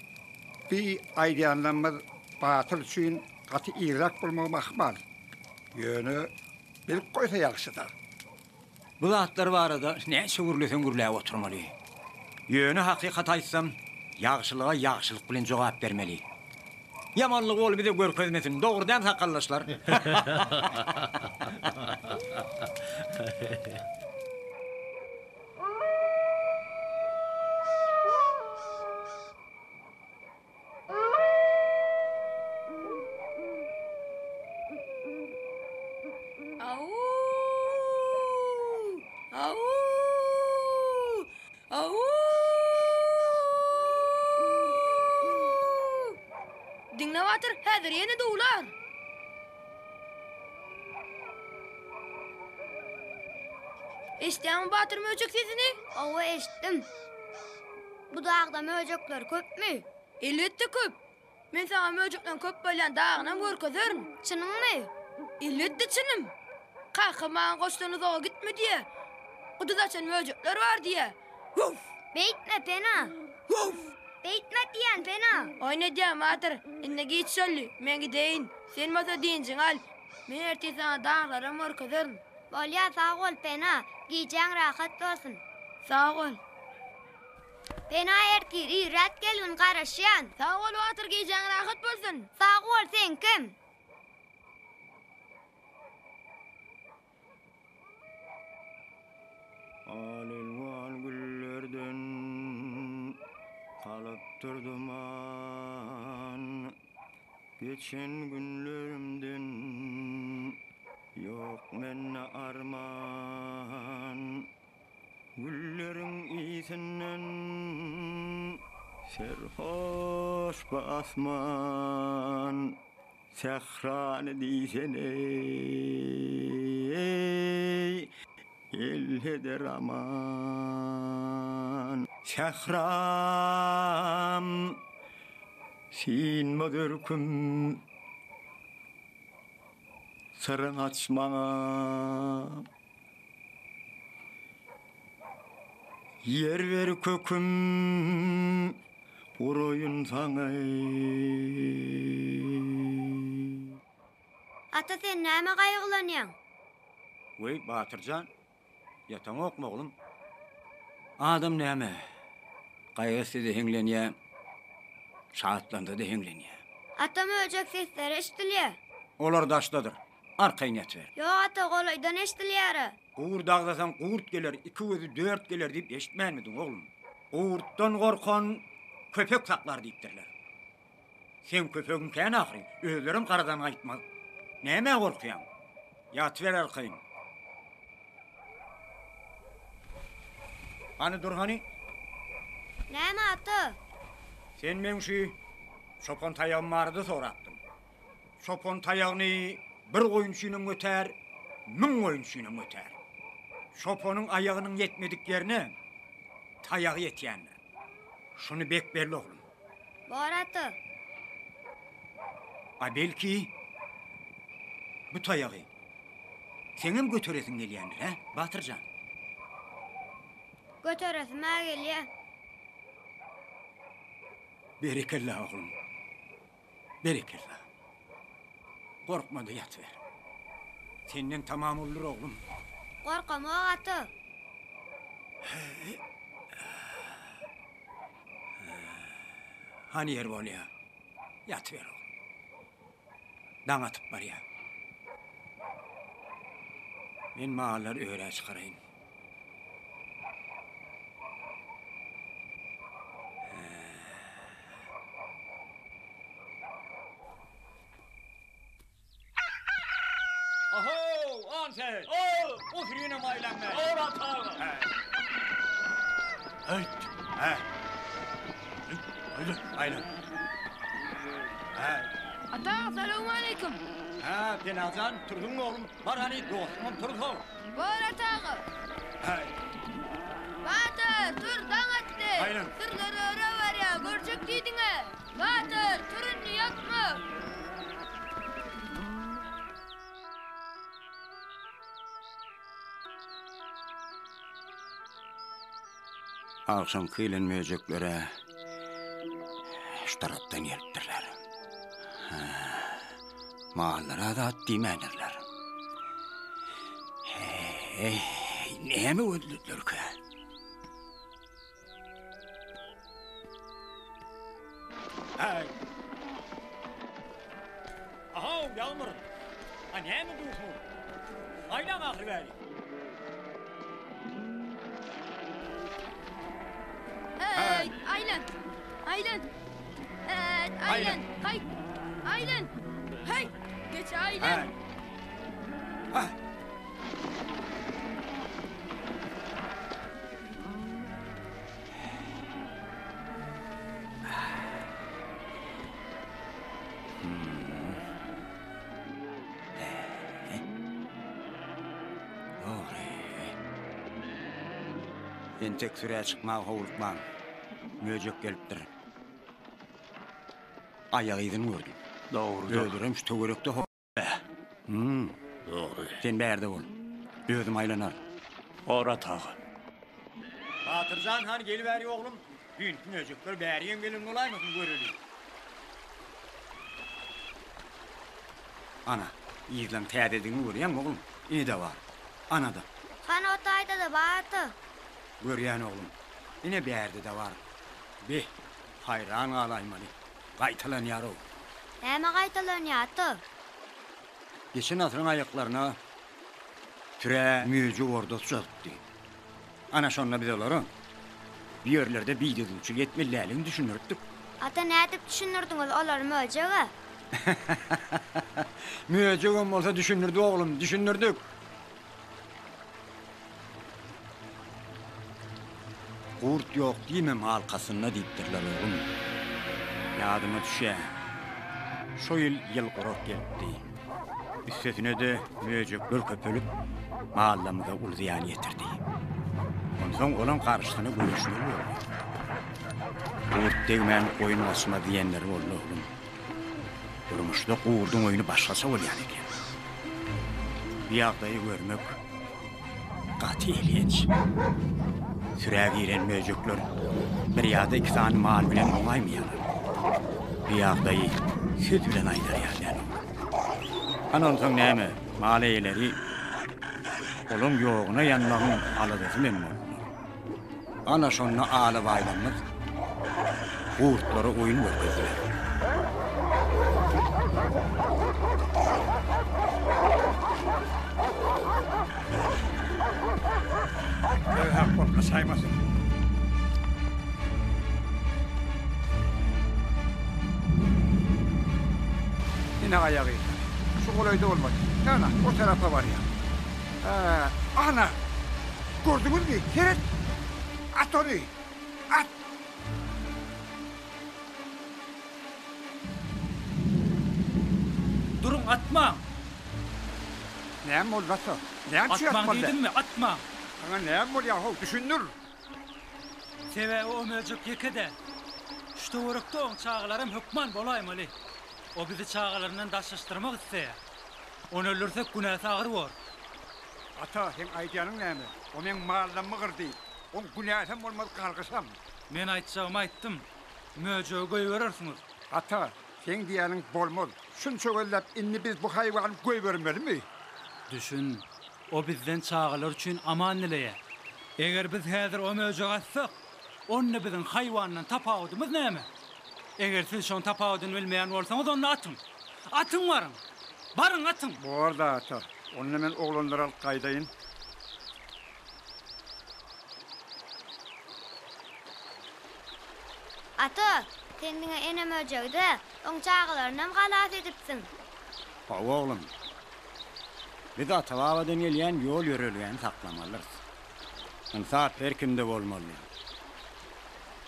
Speaker 22: Bi aýdýanlarymyz Batyr üçin gaty irräk bolmagam ahmal. Ýöne bilip goýsa ýagşy-da.
Speaker 1: Bu zatlar barada näçe gürleseň gürläp oturmaly. Ýöne hakykaty aýtsam, ýagşylyga ýagşylyk bilen jogap bermeli. Ýamanlygy ol bize görkezmesin, dogry däl sakaldaşlar?
Speaker 19: Au! Au! Diňle Batyr, häzir ýene duwlar. Eşitýäňmi Batyr möjek sesini?
Speaker 10: Hawa eşitdim. Bu dagda möjekler köpmi?
Speaker 19: Elbetde köp. Men saňa möjekleň köp bolýan dagynam görkezerin.
Speaker 10: Çynyňmy?
Speaker 19: Elbetde çynym. Kakam maňa goşdan uzaga gitme diýýä. Guduz açan möjekler bar diýýä. Woof!
Speaker 10: Beýtme, Pena!
Speaker 19: Woof!
Speaker 10: Beýtme diýýän, Pena!
Speaker 19: Oýun edýän, Batyr. Indi giç boldy. Men gideýin. Sen bolsa dynjyňy al. Men ertir saňa daglaram görkezerin.
Speaker 10: Bolýa, sag bol, Pena. Gijäň rahat bolsun.
Speaker 19: Sag bol.
Speaker 10: Pena ertir irräk gelgin garaşýan.
Speaker 19: Sag bol Batyr gijäň rahat bolsun.
Speaker 10: Sag bol seňkem.
Speaker 1: Al-elwan güllerden galypdyr duman, Geçen günlerimden ýok mende arman. Gülleriň ysyndan serhoş bu asman, Sährany diýsene, eý, elleder aman. Sähram, synmaz örküm, syryň aç maňa. Ýer ber köküm, guraýyn saňa.
Speaker 10: Ata sen näme gaýgylanýaň?
Speaker 1: Weý, Batyr jan, ýataňokmy oglum? Adam näme, gaýgy etse-de hiňlenýä, şatlansa-da hiňlenýä.
Speaker 10: Ata möjek sesleri eşidilýä.
Speaker 1: Olar daşdadyr. Arkaýyn ýatyber.
Speaker 10: Ýok ata, golaýdan eşidilýär-ä.
Speaker 1: Gurt agzasaň gurt geler, iki gözi dört geler diýip eşitmänmidiň, oglum? Gurtdan gorkan köpek saklar diýipdirler. Seň köpegiň kän ahyry, özlerem garadan gaýtmaz. Nämä gorkýaň? Ýatyber arkaýyn. Hany dur hany.
Speaker 10: Näme ata?
Speaker 1: Sen meň şu çopan taýagym barada sorapdyň. Çopan taýagyny bir goýun üçinem götär, müň goýun üçinem götär. Çopanyň aýagynyň ýetmedik ýerine taýagy ýetýändir. Şuny bek belle oglum.
Speaker 10: Bor ata.
Speaker 1: A belki, bu taýagy seňem göteresiň gelýändir, hä, Batyr jan?
Speaker 10: Göteresim-ä gelýä.
Speaker 1: Berekella, oglum. Berekella. Gorkma-da ýatyber. Senden tamam uldur oglum.
Speaker 10: Gorkamok ata.
Speaker 1: Hany ýer bolýa. Ýatyber oglum. Daň atyp barýa. Men mallary örä çykaraýyn. Ahow, on sen! O, o sürüne maýlan ben.
Speaker 8: Ora taga.
Speaker 1: Hey. Hey. Aýlan. Aýlan. Hey.
Speaker 19: Ata, salowmaleýkim.
Speaker 1: Ha, Penajan, turduňmy oglum? Bar hany, dostuňam turuz-how.
Speaker 19: Bor ata aga.
Speaker 1: Hey.
Speaker 19: Batyr, tur, daň atdy.
Speaker 1: Aýlan.
Speaker 19: Sürüler öre barýar, görjek diýdiň-ä. Batyr, tur indi, ýatma.
Speaker 1: Agşamky gelen möjekler-ä şu tarapdan gelipdirler. Hä, mallara zat diýmändirler. Heý, näme gözledilerkä? Häý! Ahaw, Ýagmyr! A näme dursuň? Aýlan ahyry bäri!
Speaker 19: Häý, aýlan! Aýlan! Häý, aýlan! Haý! Aýlan! Häý! Geç aýlan!
Speaker 1: Häý! Dogry. Entek sürä çykmaga howlukmaň. Möjek gelipdir. Aýak yzyny gördüm.
Speaker 21: Dogrudyr.
Speaker 1: Özlerem şu töwerekde ho. Hum.
Speaker 21: Dogry.
Speaker 1: Sen bärde bol. Özüm aýlanaryn.
Speaker 21: Orat aga.
Speaker 1: Batyrjan hany gelibäri oglum. Düýnki möjekler bärigem gelen bolaýmasyn göreli. Ana, yzlaň täzedigini görýäňmi oglum? Ine-de bar. Ana-da.
Speaker 10: Hany o taýda-da bar ata.
Speaker 1: Görýän oglum. Ine bärde-de bar. Beh, haýran galaýmaly. Gaýtalanýar-ow.
Speaker 10: Näme gaýtalanýar ata?
Speaker 1: Geçen asyryň aýaklaryna sürä möjek ordasy çozupdy. Ana şonda biz olara bu ýerlerde bidüzgünçilik etmeli däldigini düşündiripdik.
Speaker 10: Ata nädip düşündirdiňiz olary möjege?
Speaker 1: Möjegem bolsa düşündirdik oglum, düşündirdik. Gurt ýok diýme malkasynda diýipdirler oglum. Ýadyma düşýär. Şo ýyl ýyl gurak gelipdi. Üstesine-de möjekler köpelip, mallarymyza uly zyýan ýetirdi. Onsoň olaň garşysyna göreşmeli boldy. Gurt degmän goýun gaçmaz diýenleri boldy oglum. Durmuşda gurduň oýny başgaça bolýan eken. Bu ýagdaýy görmek gaty elhenç. Sürä giren möjekler bir ýa-da iki sany mal bilen oňaýmaýarlar. Bu ýagdaýy söz bilen aýdar ýaly däl oglum. Hany onsoň näme, mal eýeleri olaň ýoguna ýanmagyň aladasy bilen boldular. Ana şonda alabaýlarymyz gurtlara oýun görkezdiler.
Speaker 22: Öý hak bolup gaçaýmasyn. Ine aýagy. Şu golaýda bolmaly. Ana, o tarapa barýar. Ana! Gördüňizmi? Seret! At ony! At!
Speaker 18: Duruň, atmaň!
Speaker 22: Näme boldy, ata? Näme üçin
Speaker 18: Atmaň
Speaker 22: atmaly däl?
Speaker 18: diýdimmi, atmaň!
Speaker 22: Saňa näme bolýar-how, düşündir!
Speaker 18: Sebäbi o möjek ýeke däl. Şu töwerekde oň çagalaram hökman bolaýmaly. O bizi çagalaryndan daşlaşdyrmak isleýär. Ony öldürsek günäsi agyr bor.
Speaker 22: Ata, seň aýdýanyň näme? O meň mallammy gyrdy. Oň günäsem bolmaz, gargyşam.
Speaker 18: Men aýtjagymy aýtdym. Möjegi goýberersiňiz.
Speaker 22: Ata, seň diýýäniň bolmaz. Şunça gözläp, indi biz bu haýwany goýbermelimi?
Speaker 18: Düşün, o bizden çagalar üçin aman dileýär. Eger biz häzir o möjegi atsak, onda biziň haýwandan tapawudymyz näme? Eger siz şoň tapawudyny bilmeýän bolsaňyz, onda atyň. Atyň baryň! Baryň, atyň!
Speaker 22: Bor-da, ata. Onda men oglanlary alyp gaýdaýyn.
Speaker 10: Ata, sen diňe ene möjegi-de, oň çagalarynam halas edipsiň.
Speaker 1: Hawa, oglum. Biz ata-babadan gelýän ýol-ýörelgäni saklamalydyrys. Ynsap her kimde bolmalydyr.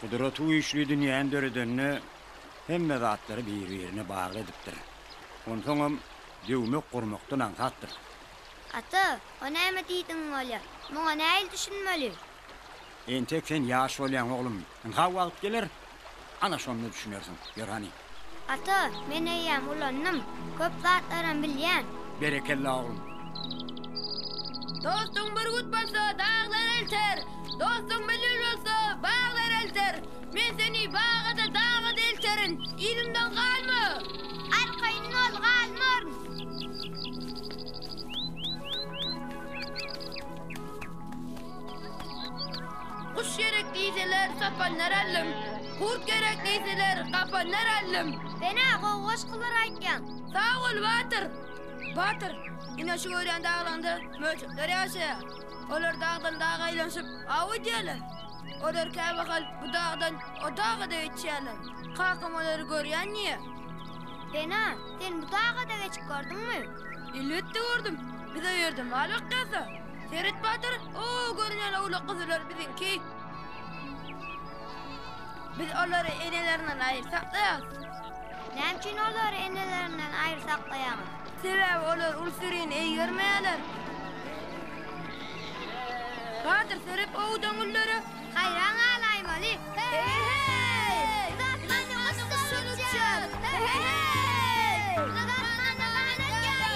Speaker 1: Gudraty güýçli dünýäni döredende hemme zatlary bir-birine bagly edipdir. Onsoňam döwmek gurmakdan aňsatdyr.
Speaker 10: Ata, o näme diýdigiň bolýar? Muňa nähili düşünmeli?
Speaker 1: Entek sen ýaş bolýaň, oglum. Ynha wagt geler, ana şonda düşünersiň. Ýör hany.
Speaker 10: Ata, men eýýäm ulandym. Köp zatlaram bilýän.
Speaker 1: Berekella, oglum.
Speaker 19: Dostuň bürgüt bolsa, daglar elter, Dostuň bilbil bolsa, baglar elter. Men seni baga-da, daga-da elterin, Yzymdan galma!
Speaker 10: Arkaýyn bol, galmaryn.
Speaker 19: Guş gerek diýseler, sapanlar aldym. Gurt gerek diýseler, gapanlar aldym.
Speaker 10: Sen-ä gowy goşgular aýtýaň.
Speaker 19: Sag bol, batyr! Batyr, ine şu görýän daglaňda möjekler ýaşaýar. Olar dagdan daga aýlanyşyp, aw edýärler. Olar kämahal bu dagdan o daga-da geçýärler. Kakam olary görýän diýýär.
Speaker 10: Pena, sen bu daga-da geçip gördüňmi?
Speaker 19: Elbetde gördüm. Biz o ýerde mal bakýas-a. Seret batyr, o görünýän owlak-guzular biziňki. Biz olary enelerinden aýry saklaýas.
Speaker 10: Näme üçin olary enelerinden aýry saklaýaňyz?
Speaker 19: Sebäbi olar uly sürini eýgermeýärler. Batyr, seret owadan güllere.
Speaker 10: Haýran galaýmaly. He-he-heý! Biz asmanda guşlar uçýar. He-he-heý! Biz asmanda ganat ýaýýar.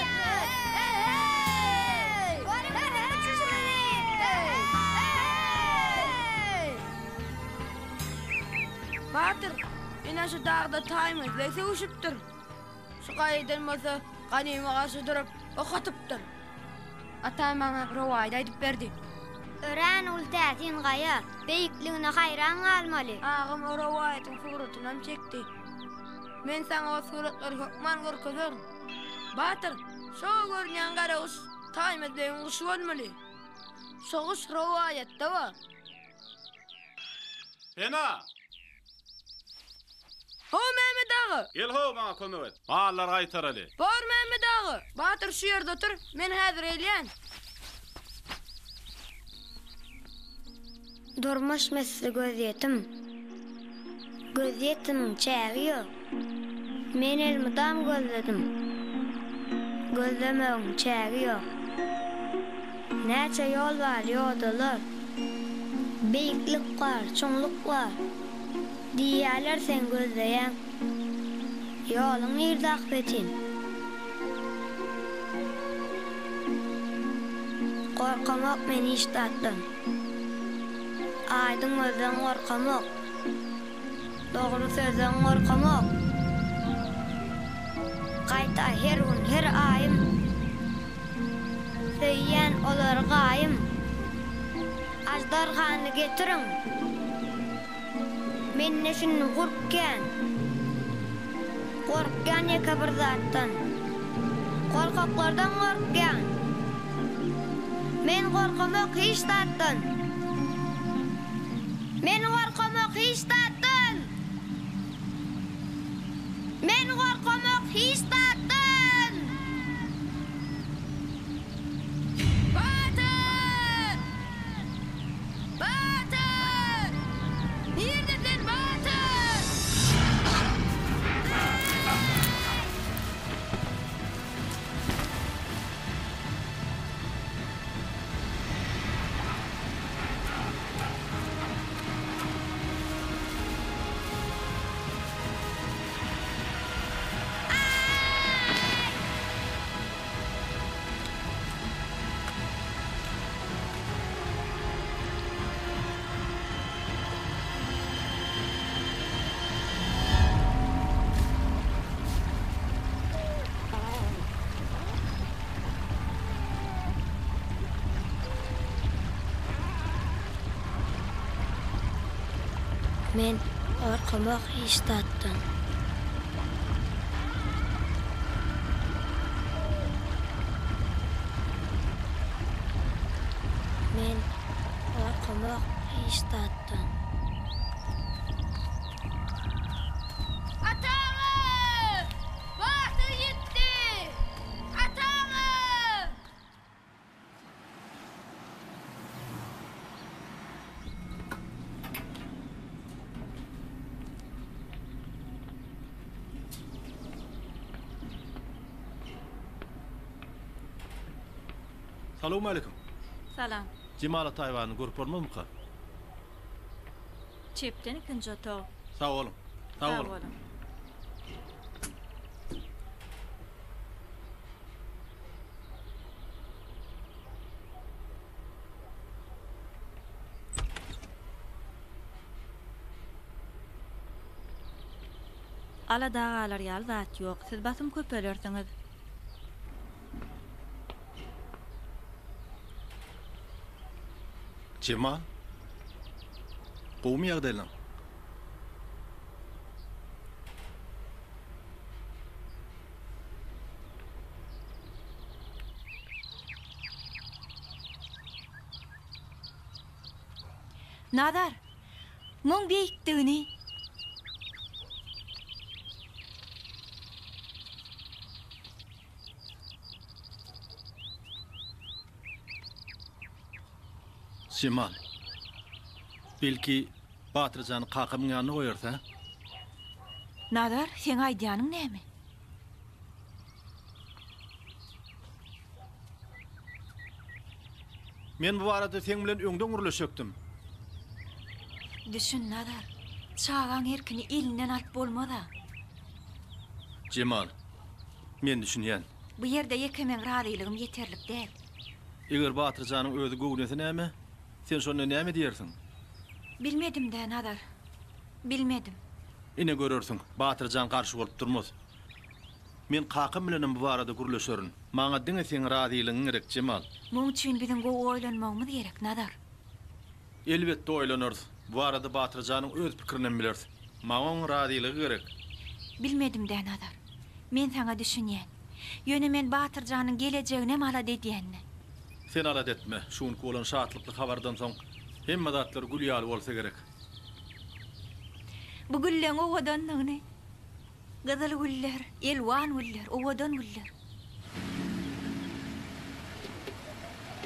Speaker 10: He-he-heý! Görüň biziň uçuşymyzy. He-he-heý!
Speaker 19: Batyr, ine şu dagda Taýmazbeg söweşipdir. Şu gaýadan bolsa Ganyma garşy durup, ok atypdyr. Atam maňa rowaýat aýdyp berdi.
Speaker 10: Örän uly täsin gaýa, beýikligine haýran galmaly.
Speaker 19: Agam o rowaýatyň suratynam çekdi. Men saňa o suratlary hökman görkezerin. Batyr, şo görünýän gara guş Taýmaz begiň guşy bolmaly. Şo guş rowaýatda bar.
Speaker 17: Pena!
Speaker 19: How, Mämmet aga!
Speaker 17: Gel how, maňa kömek et. Mallary gaýtaraly.
Speaker 19: Bor, Mämmet aga! Batyr şu ýerde otur, men häzir gelýän.
Speaker 10: Durmuş misli gözýetim. Gözýetimiň çägi ýok. Men elmydam gözledim. Gözlemegiň çägi ýok. Näçe ýol bar, ýodalar. Beýiklik bar, çuňluk bar. Diýýärler sen gözleýäň. Ýoluň nirde ahbetin? Gorkamok men hiç zatdan. Aýdyň gözden gorkamok. Dogry sözden gorkamok. Gaýta her gün, her aýym. Söýýän olary gaýym. Aždarhany getiriň. Mende şindi gurp kän. Gorkýan ýeke bir zatdan. Gorkaklardan gorkýan. Men gorkamok hiç zatdan. Men gorkamok hiç zatdan. Men gorkamok hiç zatdan.
Speaker 19: Batyr! Batyr! Nirde sen Batyr?
Speaker 10: Men gorkamok hiç zatdan. Men gorkamok hiç zatdan.
Speaker 19: Ata aga! Batyr ýetdi! Ata aga!
Speaker 12: Salowmaleýkim.
Speaker 13: Salam.
Speaker 12: Jemal Ataýewany görüp bolmazmyka?
Speaker 13: Çepden ikinji otag.
Speaker 12: Sag boluň. Sag boluň.
Speaker 13: Alada galar ýaly zat ýok. Siz basym köpelersiňiz.
Speaker 12: Jemal. Gowumy ýagdaýlaň?
Speaker 13: Nazar, muň beýikdigini.
Speaker 12: Jemal, belki, Batyrjany kakamyň ýanyna goýarys, hä?
Speaker 13: Nazar, seň aýdýanyň näme?
Speaker 12: Men bu barada seň bilen öňden gürleşjekdim.
Speaker 13: Düşün, Nazar. Çagaň erkini elinden alyp bolmaz-a.
Speaker 12: Jemal, men düşünýän.
Speaker 13: Bu ýerde ýeke meň razylygym ýeterlik däl.
Speaker 12: Eger Batyr janyň özi göwnese näme? Sen şonda näme diýersiň?
Speaker 13: Bilmedim-dä, Nazar. Bilmedim.
Speaker 12: Ine görersiň, Batyr jan garşy bolup durmaz. Men kakam bilenem bu barada gürleşerin. Maňa diňe seň razylygyň gerek, Jemal.
Speaker 13: Muň üçin biziň gowy oýlanmagymyz gerek, Nazar.
Speaker 12: Elbetde oýlanarys. Bu barada Batyr janyň öz pikirinem bileris. Maňa oň razylygy gerek.
Speaker 13: Bilmedim-dä, Nazar. Men saňa düşünýän. Ýöne men Batyr janyň gelejeginem alada edýän-dä.
Speaker 12: Sen alada etme. Şu günki bolan şatlykly habardan soň hemme zatlar gül ýaly bolsa gerek.
Speaker 13: Bu gülleň owadanlygyny. Gyzyl güller, elwan güller, owadan güller.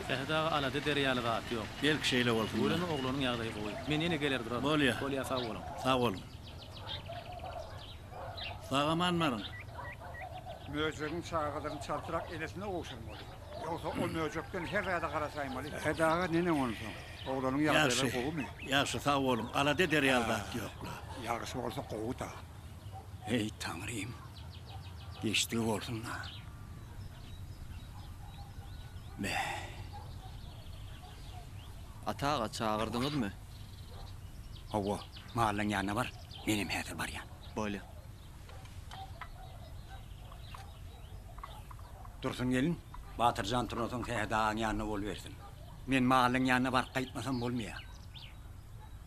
Speaker 11: Sähet aga alada eder ýaly zat ýok.
Speaker 21: Belki şeýle bolsun-da.
Speaker 11: Tüweleme oglanyň ýagdaýy gowy. Men ýene geler duraryn.
Speaker 21: Bolýa.
Speaker 11: Bolýa sag boluň.
Speaker 21: Sag boluň. Sag-aman baryň.
Speaker 22: Möjegiň çagalaryny çaltrak enesine gowşurmaly. Ýogsa ol möjekden her zada garaşaýmaly. Sähet aga neneň onsoň? Oglanyň ýagdaýlary gowumy?
Speaker 21: Ýagşy, sag boluň. Alada eder ýaly zat ýok-la.
Speaker 22: Ýagşy bolsa gowy-da.
Speaker 1: Eý, Taňrym, geçdigi bolsun-da. Beh.
Speaker 5: Ata aga, çagyrdyňyzmy?
Speaker 1: Hawa, mallaň ýanyna bar, menem häzir barýan.
Speaker 5: Bolýa.
Speaker 1: Dursun gelin, Batyr jan turansoň Sähet agaň ýanynda bolubersin. Men mallaň ýanyna baryp gaýtmasam bolmaýar.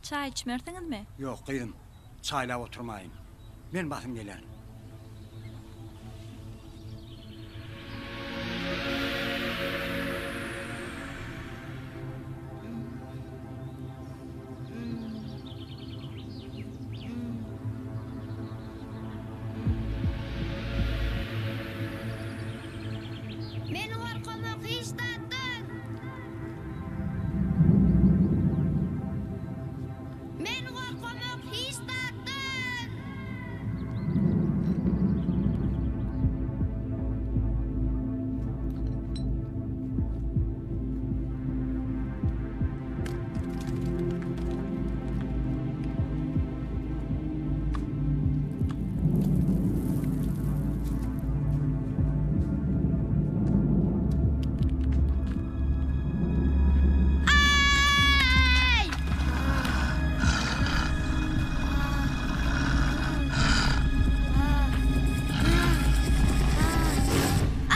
Speaker 6: Çaý içmersiňizmi?
Speaker 1: Ýok, gyzym, Çaýlap oturmaýyn. Men basym gelerin.
Speaker 10: Men gorkamok hiç zatdan. Men gorkamok hiç zatdan. Aý!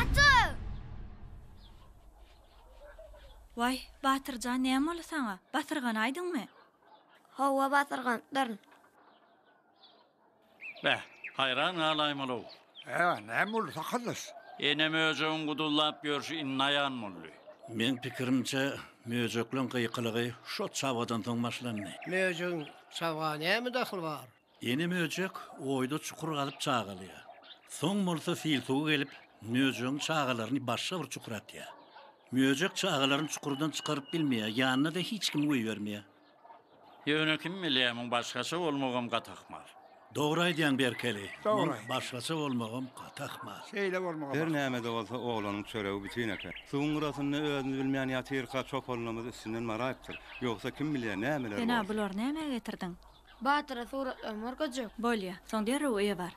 Speaker 10: Ata!
Speaker 6: Waý, Batyr jan näme boldy saňa? Basyrganaýdyňmy?
Speaker 10: Hawa basyrganypdyryn.
Speaker 8: Beh, haýran galaýmaly-ow.
Speaker 22: Hä, näme boldy, sakaldaş?
Speaker 8: Ene möjegiň guduzlap ýörşi indi aýan boldy.
Speaker 21: Meň pikirimçe, möjekleň gykylygy şo çabgadan soň başlandy.
Speaker 20: Möjegiň çabga näme dahyly bar?
Speaker 21: Ene möjek oýda çukur gazyp çagalaýar. Soň bolsa sil suwy gelip, möjegiň çagalaryny başga bir çukura atýar. Möjek çagalaryny çukurdan çykaryp bilmeýär, ýanyna-da hiç kimi goýbermeýär.
Speaker 8: Ýöne kim bilýär, muň başgaça bolmagam gaty ahmal.
Speaker 21: Dogry aýdýaň Berkeli.
Speaker 22: Dogry.
Speaker 21: Muň başgaça bolmagam gaty ahmal.
Speaker 22: Şeýle bolmagam
Speaker 7: Her
Speaker 22: ahmal.
Speaker 7: näme-de bolsa oglanyň çöregi bütin eken. Suwuň gyrasynda özüni bilmän ýatyrka çopanlymyz üstünden baraýypdyr. Ýogsa kim bilýär nämeler
Speaker 4: Sen-ä
Speaker 7: bolsa.
Speaker 4: bulary nämä getirdiň?
Speaker 19: Batyra suratlarymy görkezjek.
Speaker 4: Bolýa, soň derrew öýe bar.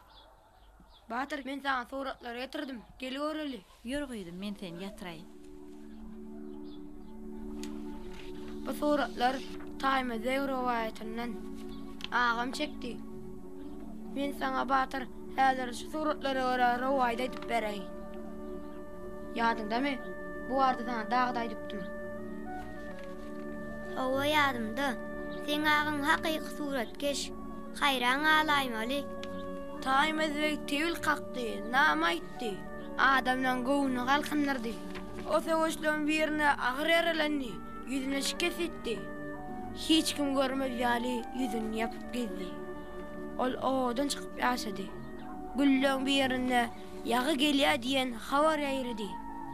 Speaker 19: Batyr, men saňa suratlary getirdim. Gel göreli.
Speaker 4: Ýör gyzym, men seni ýatyraýyn.
Speaker 19: Bu suratlar Taýmaz beg rowaýatyndan. Agam çekdi. Men saňa Batyr, häzir şu suratlara görä rowaýat aýdyp beräýin. Ýadyňdamy? Bu barada saňa dagda aýdypdym.
Speaker 10: Hawa, ýadymda. Seň agaň hakyky suratkeş. Haýran galaýmaly.
Speaker 19: Taýmaz beg tebil kakdy, nama aýtdy. Adamlaň göwnüni galkyndyrdy. O söweşleriň birinde agyr ýaralandy, ýüzüne şikes ýetdi. Hiç kim görmez ýaly ýüzüni ýapyp gezdi. Ol obadan çykyp ýaşady. Günleň birinde ýagy gelýär diýen habar ýaýrady.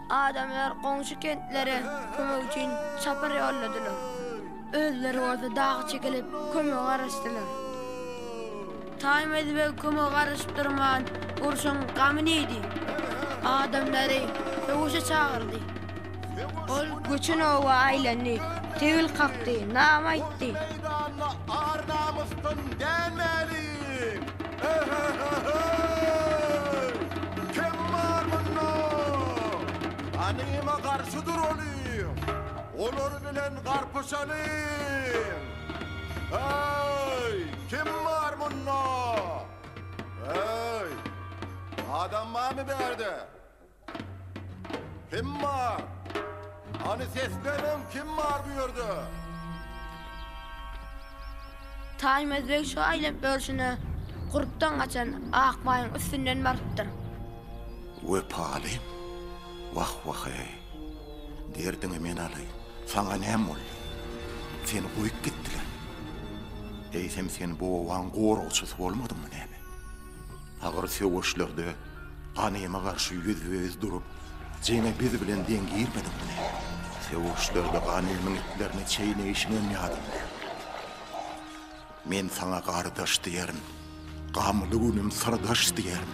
Speaker 19: Adamlar goňşy kentlere kömek üçin çapar ýolladylar. Özleri bolsa daga çekilip, kömege garaşdylar. Taýmaz beg kömege garaşyp durman, urşuň gamyny iýdi. Adamlary söweşe çagyrdy. Ol göçen oba aýlandy, tegil kakdy, nama aýtdy.
Speaker 3: Meýdanda ar-namysdan dänmäliň! Ehe-he-heý! Kim bar munda? Ganyma garşy duralyň! Olar bilen garpyşalyň! Heý, kim bar munda? Heý, adam barmy bärde? Kim bar? Hany sesleniň, kim bar bu ýerde?
Speaker 19: Taýmaz beg şu aýlanyp ýörşüne gurpdan gaçan Akbaýyň üstünden barypdyr.
Speaker 16: Wepalym, wah-wah-eý, derdiňi men alaýyn, saňa näme boldy? Seni goýup gitdiler. Eýsem sen bu obaň goragçysy bolmadyňmy näme? Agyr söweşlerde ganyma garşy ýüzbe-ýüz durup, jeňe biz bilen deň girmediňmi näme? Söweşlerde ganymyň itlerini çeýneýşiňem ýadymda. Men saňa gardaş diýerin, gamly günüm syrdaş diýerin.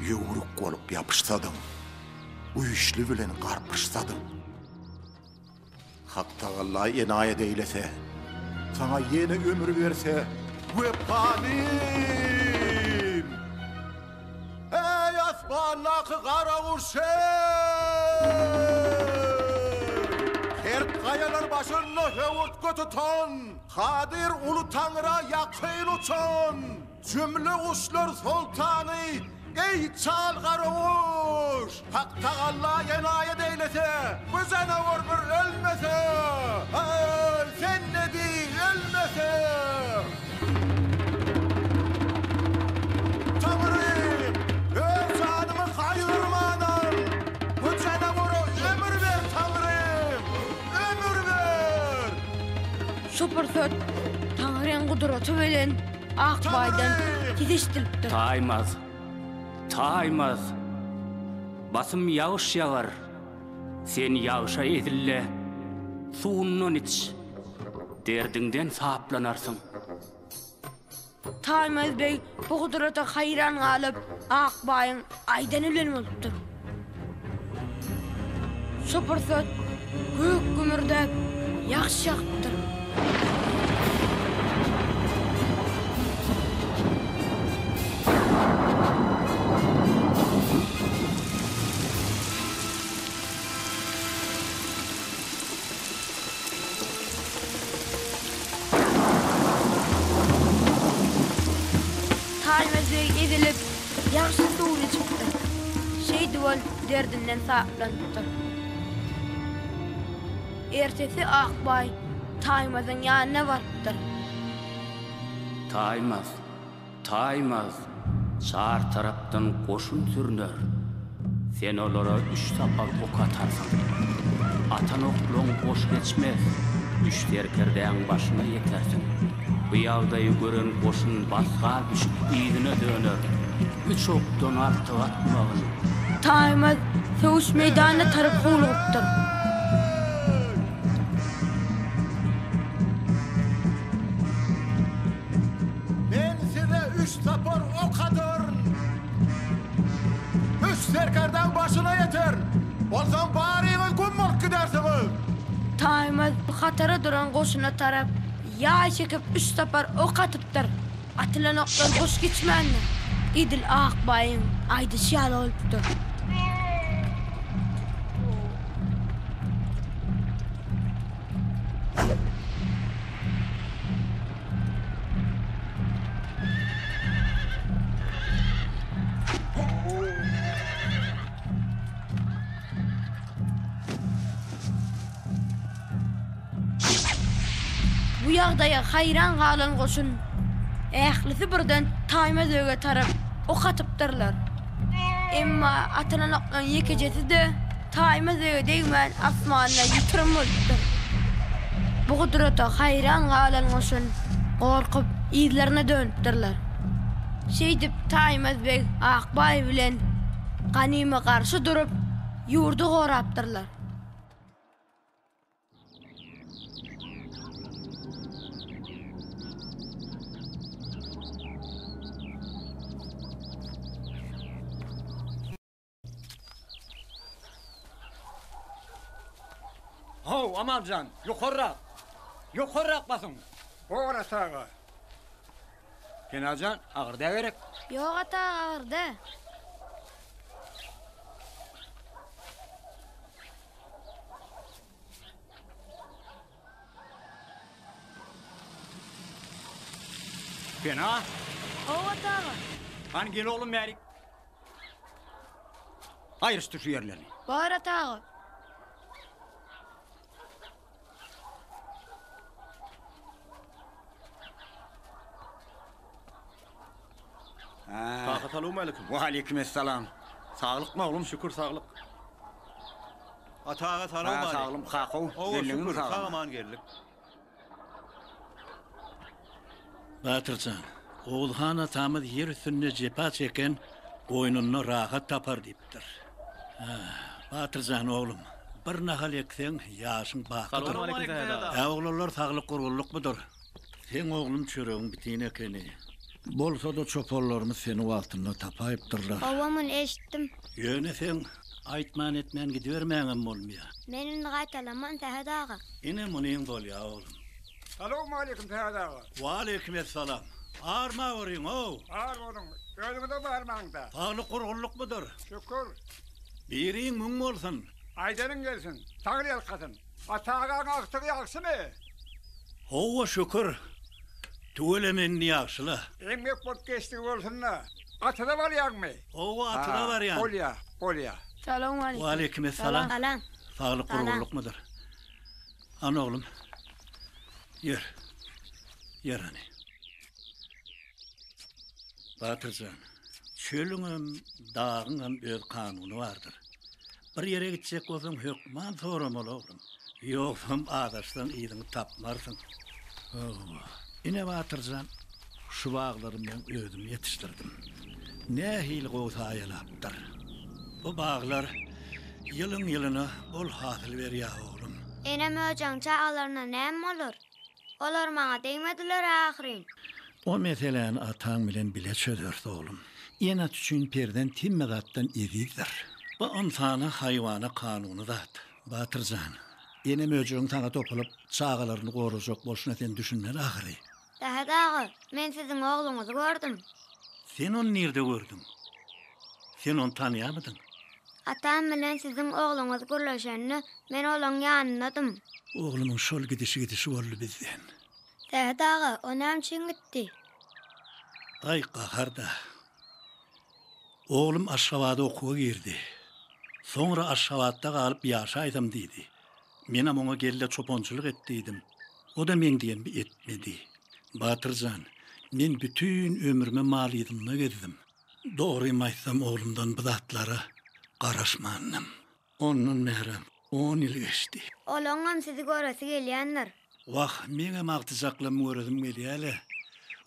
Speaker 16: Ýüwrük bolup ýapyşsadyň, güýçli bilen garpyşsadyň. Haktagala enaýat eýlese, saňa ýene ömür berse,
Speaker 3: Wepalym! Eý, asmandaky garaguş-eý! Kert gaýalar başynda höwürtge tutan, Kadyr uly Taňra ýakyn uçan, Jümle guşlar soltany, eý, çal garaguş! Haktagalla enaýat eýlese, bu janawar bir ölmese! Eý, sen ne diý, ölmese! Taňrym, öz janymy gaýgyrmanam, bu janawara ömür ber, Taňrym, ömür ber!
Speaker 19: Şu pursat Taňryň gudraty bilen Akbaýdan ses eşidilipdir.
Speaker 2: Taýmaz, taýmaz. Basym ýagyş ýagar. Sen ýagşa ezil-de, suwundan iç. Derdiňden saplanarsyň.
Speaker 19: Taýmaz beg bu gudrata haýran galyp, Akbaýyň aýdany bilen bolupdyr. Şo pursat gök gümürdäp, ýagyş ýagypdyr. Taýmaz beg ezilip, ýagşyň suwuny içipdir. Şeýdip ol derdinden saplanypdyr. Ertesi Akbaý Taýmazyň ýanyna barypdyr.
Speaker 2: Taýmaz, Taýmaz, çar tarapdan goşun sürüner. Sen olara üç sapar ok atarsyň. Atan oklaň boş geçmez, üç serkerdäň başyna ýetersiň. Bu ýagdaýy gören goşun basga düşüp yzyna döner. Üç okdan artyk atmagyn.
Speaker 19: Taýmaz söweş meýdanyna tarap howlugypdyr.
Speaker 3: Men size üç sapar ok ataryn. Üç serkerdäň başyna ýeterin. Onsoň baryňyz güm bolup gidersiňiz.
Speaker 19: Taýmaz hatara duran goşuna tarap ýaý çekip üç sapar ok atypdyr. Atylan oklar boş geçmändir. Edil Akbaýyň aýdyşy ýaly bolupdyr. Bu ýagdaýa haýran galan goşun ählisi birden Taýmaz bege tarap ok atypdyrlar. Emma atylan oklaryň ýekejesi-de Taýmaz bege degmän asmanda ýitirim bolupdyr. Bu gudrata haýran galan goşun gorkup yzlaryna dönüpdirler. Şeýdip Taýmaz beg Akbaý bilen Ganyma garşy durup ýurdy gorapdyrlar.
Speaker 1: How, Amanjan, ýokarrak! Ýokarrak basyň!
Speaker 22: Bor, Ata aga.
Speaker 1: Penajan, agyr dä gerek?
Speaker 19: Ýok, Ata aga, agyr dä.
Speaker 1: Pena?
Speaker 19: Hawa, Ata aga.
Speaker 1: Hany gel oglum bärik. Aýryşdy şu ýerlerini.
Speaker 19: Bar, Ata aga.
Speaker 12: Kaka salowmaleýkim.
Speaker 1: Waleýkim essalam. Saglykmy oglum?
Speaker 12: Şükür saglyk.
Speaker 7: Ata aga salowmaleýkim.
Speaker 1: Ha saglym kakow.
Speaker 7: Owa
Speaker 1: Geldiňmi
Speaker 7: şükür
Speaker 1: sag.
Speaker 7: sag aman geldik.
Speaker 21: Batyrjan, Oguz han atamyz ýer üstünde jepa çeken goýnunda rahat tapar diýipdir. Batyrjan oglum, bir nahal ekseň ýaşyň bakydyr.
Speaker 11: Salowmaleýkim Sähet aga.
Speaker 21: Hä oglanlar saglyk gurgunlykmydyr? Seň oglum çöregiň bitin ekeni. Bolsa-da çopanlarymyz seni wagtynda tapaýypdyrlar.
Speaker 10: Hawa muny eşitdim.
Speaker 21: Ýöne seň aýtman-etmän gidibermäňem bolmaýar.
Speaker 10: Men indi gaýtalaman Sähet aga.
Speaker 21: Ine munyň bolýa oglum.
Speaker 22: Salowmaleýkim Sähet aga.
Speaker 21: Waleýkim essalam. Arma görüň-ow.
Speaker 22: Bar boluň. Özüňizem armaň-da.
Speaker 21: Saglyk gurgunlykmydyr?
Speaker 22: Şükür.
Speaker 21: Biriň müň bolsun.
Speaker 22: Aýdanyň gelsin. Taňryýalkasyn. Ata agaň agtygy ýagşymy?
Speaker 21: Howwa şükür. Tüweleme indi ýagşyla.
Speaker 22: Emgek bolup geçdigi bolsun-da. Atyza barýaňmy?
Speaker 21: Howwa atyza barýan.
Speaker 22: Bolýa, bolýa.
Speaker 19: Salowmaleýkim.
Speaker 21: Waleýkim essalam.
Speaker 10: Salam.
Speaker 21: Saglyk gurgunlykmydyr? Hany oglum. Ýör. Ýör hany. Batyr jan, çölüňem, dagyňam öz kanuny bardyr. Bir ýere gitjek bolsaň hökman soramaly oglum. Ýogsam azaşsaň yzyňy tapmarsyň. Hawa. Ine Batyr jan, şu baglary meň özüm ýetişdirdim. Nähili gowy saýalapdyr. Bu baglar ýylyň-ýylyna bol hasyl berýär oglum.
Speaker 10: Ene möjegiň çagalaryna näme bolar? Olar maňa degmediler ahyryn.
Speaker 21: O meseläni ataň bilen bile çözeris oglum. Ene-ata üçin perzent hemme zatdan ezizdir. Bu ynsana, haýwana kanuny zat. Batyr jan, ene möjegiň saňa topulyp, çagalaryny gorajak bolşuna sen düşünmeli ahyry.
Speaker 10: Sähet aga, men siziň ogluňyzy gördüm.
Speaker 21: Sen ony nirde gördüň? Sen ony tanaýarmydyň?
Speaker 10: Atam bilen siziň ogluňyz gürleşende, men olaň ýanyndadym.
Speaker 21: Oglumyň şol gidişi-gidişi boldy bizden.
Speaker 10: Sähet aga, o näme üçin gitdi?
Speaker 21: Aý, gahar-da. Oglum Aşgabada okuwa girdi. Soňra Aşgabatda galyp ýaşaýsam diýdi. Menem oňa gel-de çopançylyk et diýdim. O-da meň diýenimi etmedi. Batyr jan, men bütin ömrüme mal yzynda gezdim. Dogrymy aýtsam oglumdan bu zatlara garaşmandym. Ondan bärem on ýyl geçdi.
Speaker 10: Olaňam sizi göresi gelýändir.
Speaker 21: Wah, meňem agtyjaklamy göresim gelýä-le.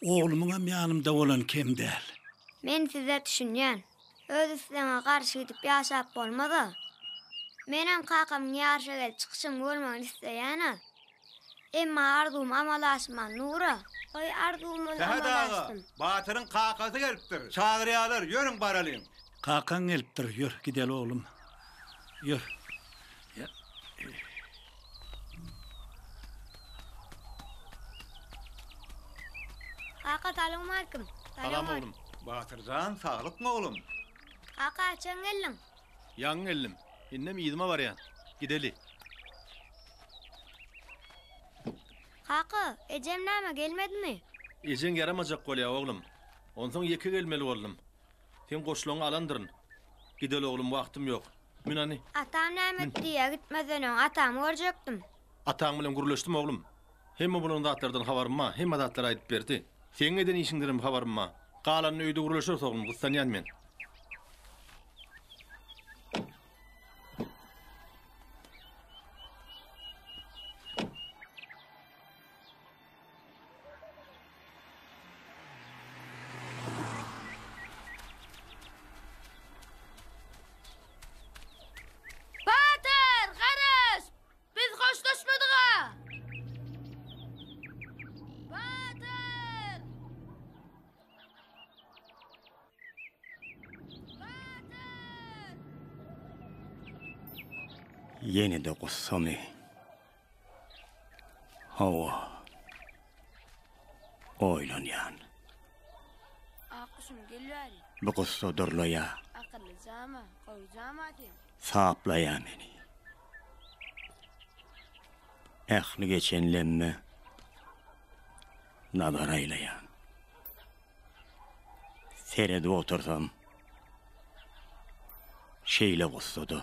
Speaker 21: Oglumyňam ýanymda bolany kem däl.
Speaker 10: Men size düşünýän. Öz islegiňe garşy gidip ýaşap bolmaz-a. Menem kakamyň ýaryşa gelip çykyşyny görmegini isleýän-ä. Emma arzuwym amala aşman dur-a. Goý arzuwym ol
Speaker 7: Sähet
Speaker 10: amala
Speaker 7: aga,
Speaker 10: aşsyn.
Speaker 7: Batyryň kakasy gelipdir. Çagyrýarlar, ýörüň baralyň.
Speaker 21: Kakaň gelipdir, ýör, gideli oglum. Ýör.
Speaker 10: Kaka salowmalikim.
Speaker 12: Salam oglum.
Speaker 7: Batyr jan, saglykmy oglum?
Speaker 10: Kaka haçan geldiň?
Speaker 12: Ýaňy geldim. Indem yzyma barýan. Gideli.
Speaker 10: Kaka, ejem näme gelmedimi?
Speaker 12: Ejeň ýaramajak bolýa oglum. Onsoň ýeke gelmeli boldum. Seň goşlaňy alandyryn. Gideli oglum wagtym ýok. Mün hany.
Speaker 10: Atam näme diýýä gitmezden öň atamy görjekdim.
Speaker 12: Ataň bilen gürleşdim oglum. Hemme bolan zatlardan habarym bar, hemme zatlary aýdyp berdi. Seň eden işiňdenem habarym bar. Galanyny öýde gürleşeris oglum, gyssanýan men.
Speaker 19: Batyr, garaş! Biz hoşlaşmadyk-a! Batyr! Batyr!
Speaker 1: Ýene-de gussamy?
Speaker 2: Hawa. Oýlanýan.
Speaker 19: Ak guşum gel bäri.
Speaker 2: Bu gussa durlaýa.
Speaker 19: Akyllyjama, gowujama sen.
Speaker 2: Saplaýa meni. Ähli geçenlemme nazar aýlaýan. Seredip otursam, şeýle gussada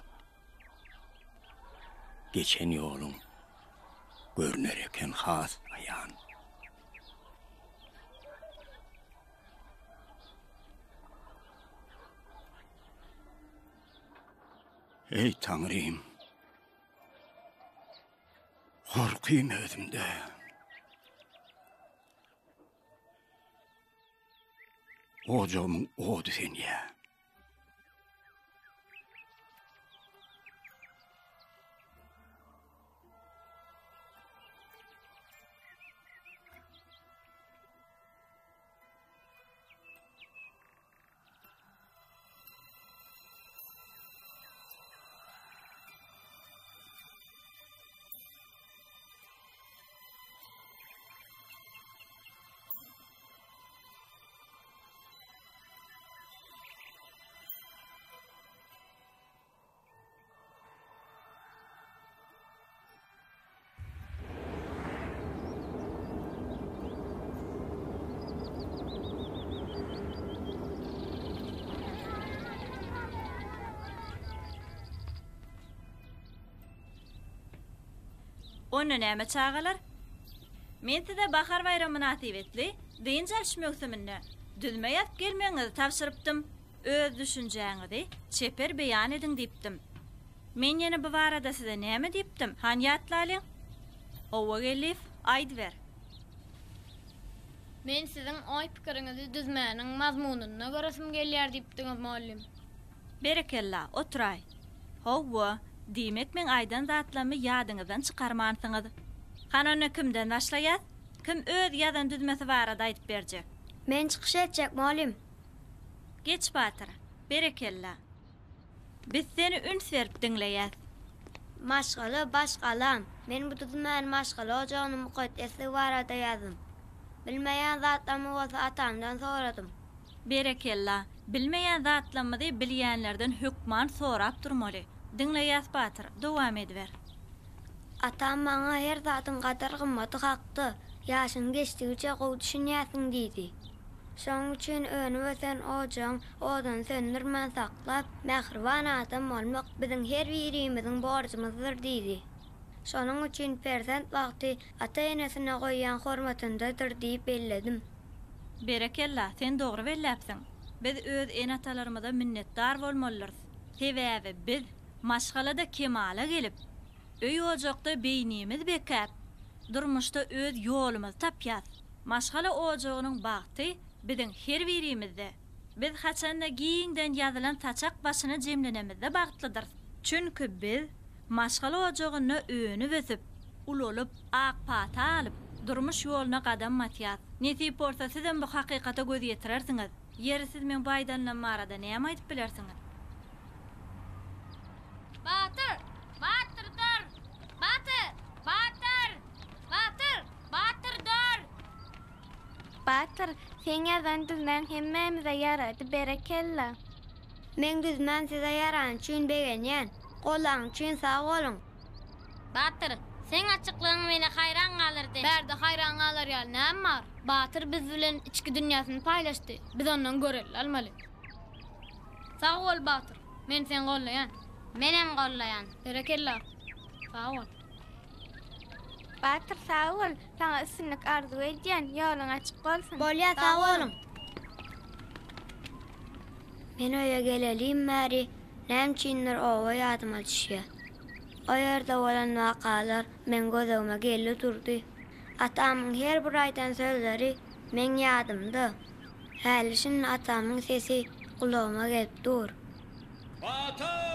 Speaker 2: geçen ýoluň görner eken has aýan. Eý, Taňrym! Gorkym özümde. Ojagymyň ody sönýär.
Speaker 6: Onda näme çagalar? Men size Bahar baýramy mynasybetli dynç alyş möwsüminde düzme ýazyp gelmegiňizi tabşyrypdym. Öz düşünjäňizi çeper beýan ediň diýipdim. Men ýene bu barada size näme diýipdim, hany ýatlalyň? Howwa Geldiýew, aýdyber.
Speaker 9: Men siziň oý-pikiriňizi düzmäniň mazmunynda göresim gelýär diýipdiňiz, mugallym.
Speaker 6: Berekella, oturaý. Howwa, diýmek meň aýdan zatlammy ýadyňyzdan çykarmansyňyz. Hany onda kimden başlaýas? Kim öz ýazan düzmesi barada aýdyp berjek?
Speaker 10: Men çykyş etjek, mugallym.
Speaker 6: Geç batyr. Berekella. Biz seni üns berip diňleýäs.
Speaker 10: Maşgala baş galam. Men bu düzmäni maşgala ojagynyň mukaddesligi barada ýazdym. Bilmeýän zatlarymy bolsa atamdan soradym.
Speaker 6: Berekella. Bilmeýän zatlarymyzy bilýänlerden hökman sorap durmaly. Diňleýäs batyr, dowam ediber.
Speaker 10: Atam maňa her zadyň gadyr-gymmaty hakda, ýaşyň geçdigiçe gowy düşünýärsiň diýdi. Şonuň üçin önüp-ösen ojagyň oduny söndürmän saklap, mähriban adam bolmak biziň her birimiziň borjumyzdyr diýdi. Şonuň üçin perzent bagty ata-enesine goýýan hormatyndadyr diýip belledim.
Speaker 6: Berekella, sen dogry belläpsiň. Biz öz ene-atalarymyza minnetdar bolmalydyrys. Sebäbi biz maşgalada kemala gelip, öý-ojakda beýnimiz bekäp, durmuşda öz ýolumyzy tapýas. Maşgala ojagynyň bagty biziň her birimizde. Biz haçanda giňden ýazylan saçak başyna jemlenemizde bagtlydyrys. Çünki biz maşgala ojagynda önüp-ösüp, ulalyp, ak pata alyp, durmuş ýoluna gadam basýas. Nesip bolsa sizem bu hakykata göz ýetirersiňiz. Ýeri siz meň bu aýdanlarym barada näme aýdyp bilersiňiz?
Speaker 9: Batyr! Batyr dur! Batyr! Batyr! Batyr! Batyr dur!
Speaker 14: Batyr, seň ýazan düzmäň hemmämize ýarady, berekella!
Speaker 10: Meň düzmäm size ýarany üçin begenýän. Goldaň üçin sag boluň.
Speaker 9: Batyr, seň açyklygyň meni haýran galdyrdy. Bärde haýran galar ýaly näme bar? Batyr biz bilen içki dünýäsini paýlaşdy. Biz ondan görelde almaly. Sag bol Batyr. Men seni gollaýan. Menem gollaýan. Berekella. Sag bol.
Speaker 14: Batyr sag bol, saňa üstünlik arzuw edýän, ýoluň açyk bolsun.
Speaker 10: Bolýa sag boluň. Men öýe gelelim bäri näme üçindir oba ýadyma düşýär. O ýerde bolan wakalar meň göz öňüme geldi durdy. Atamyň her bir aýdan sözleri meň ýadymda. Häli-şindi atamyň sesi gulagyma gelip dur.
Speaker 2: Batyr!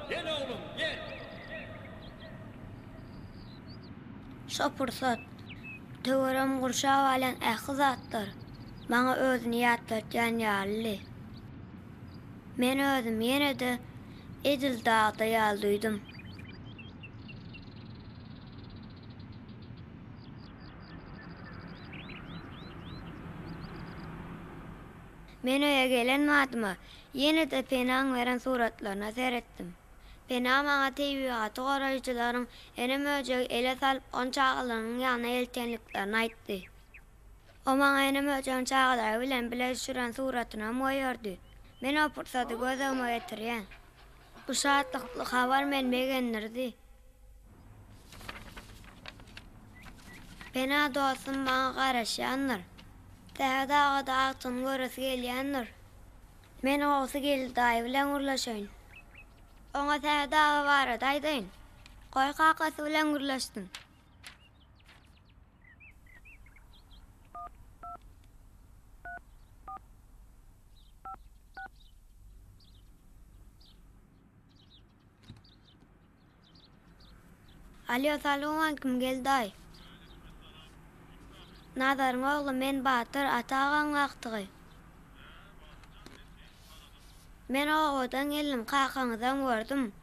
Speaker 2: Gel oglum, gel!
Speaker 10: Şo pursat, töweregimi gurşap alýan ähli zatlar maňa özüni ýatlatýan ýalydy. Men özümi ýene-de edil dagda ýaly duýdum. Men öýe gelen badyma, ýene-de Penaň beren suratlaryna seretdim. Pena maňa tebigaty goraýjylaryň ene möjegi ele salyp, ony çagalarynyň ýanyna eltenliklerini aýtdy. O maňa ene möjegiň çagalary bilen bile düşüren suratynam goýberdi. Men o pursady göz öňüme getirýän. Bu şatlykly habar meni begendirdi. Pena dostum maňa garaşýandyr. Sähet aga-da agtygyny göresi gelýändir. Men gowusy Geldi daýy bilen gürleşeýin. Oňa Sähet aga barada aýdaýyn. Goý kakasy bilen gürleşsin. Alýo salowmalikim Geldi daýy. Nazaryň ogly men Batyr Ata agaň agtygy. Men obadan geldim kakaňyzam gördüm.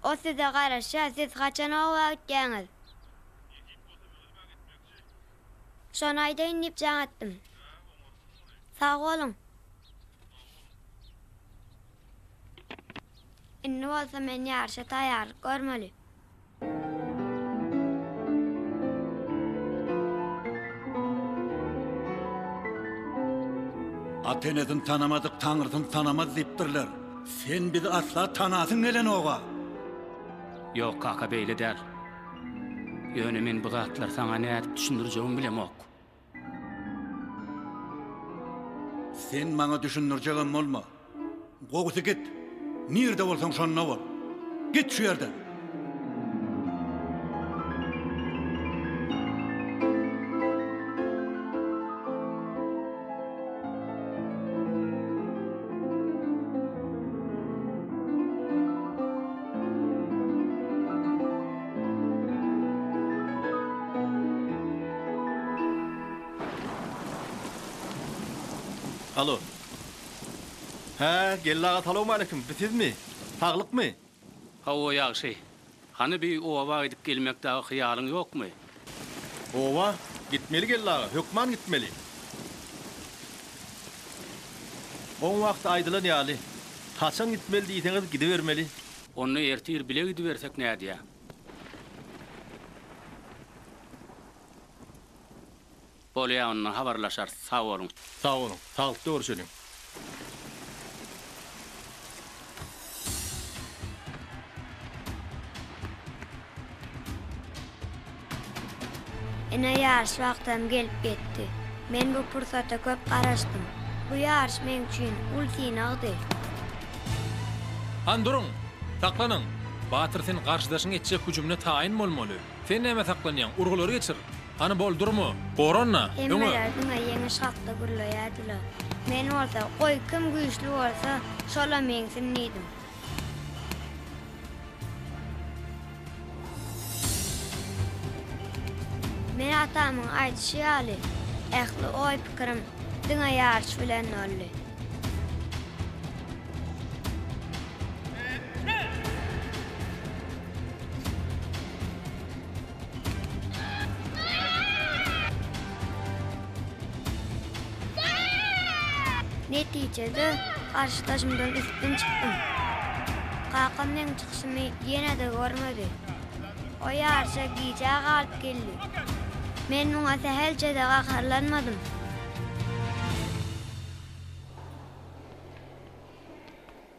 Speaker 10: O size garaşýar siz haçan oba gitýäňiz? Şony aýdaýyn diýip jaň etdim. Sag boluň. Indi bolsa men ýaryşa taýýarlyk görmeli.
Speaker 21: Ata-enesini tanamadyk Taňrysyny tanamaz diýipdirler. Sen bizi asla tanasyň gelenoga.
Speaker 2: Ýok kaka beýle däl. Ýöne men bu zatlary saňa nädip düşündirjegimi bilemok.
Speaker 21: Sen maňa düşündirjegem bolma. Gowusy git. Nirde bolsaň şonda bol. Git şu ýerden.
Speaker 12: Alo. Hä, Geldi aga salowmaleýkim, bi sizmi? Saglykmy?
Speaker 2: Hawa, ýagşy. Hany bi oba gidip gelmek dagy hyýalyň ýokmy?
Speaker 12: Oba? Gitmeli Geldi aga, hökman gitmeli. Oň wagty aýdylan ýaly. Haçan gitmeli diýseňiz gidibermeli.
Speaker 2: Onda ertir bile gidibersek nädýä? Bolýa onda habarlaşarys sag boluň.
Speaker 12: Sag boluň. Saglykda görüşeliň.
Speaker 10: Ine ýaryş wagtam gelip ýetdi. Men bu pursata köp garaşdym. Bu ýaryş meň üçin uly synagdy.
Speaker 15: Han duruň! Saklanyň! Batyr sen garşydaşyň etjek hüjümine taýyn bolmaly. Sen nämä saklanýaň? Urgulary geçir! Hany bol durma! Goran-da! Öňe!
Speaker 10: Hemmeler diňe ýeňiş hakda gürleýärdiler. Men bolsa, goý kim güýçli bolsa, şolam ýeňsin diýdim. Men atamyň aýdyşy ýaly, ähli oý-pikirim diňe ýaryş bilen boldy. Netijede, garşydaşymdan üstün çykdym. Kakam meň çykyşymy ýene-de görmedi. O ýaryşa gijä galyp geldi. Men muňa sähelçe-de gaharlanmadym.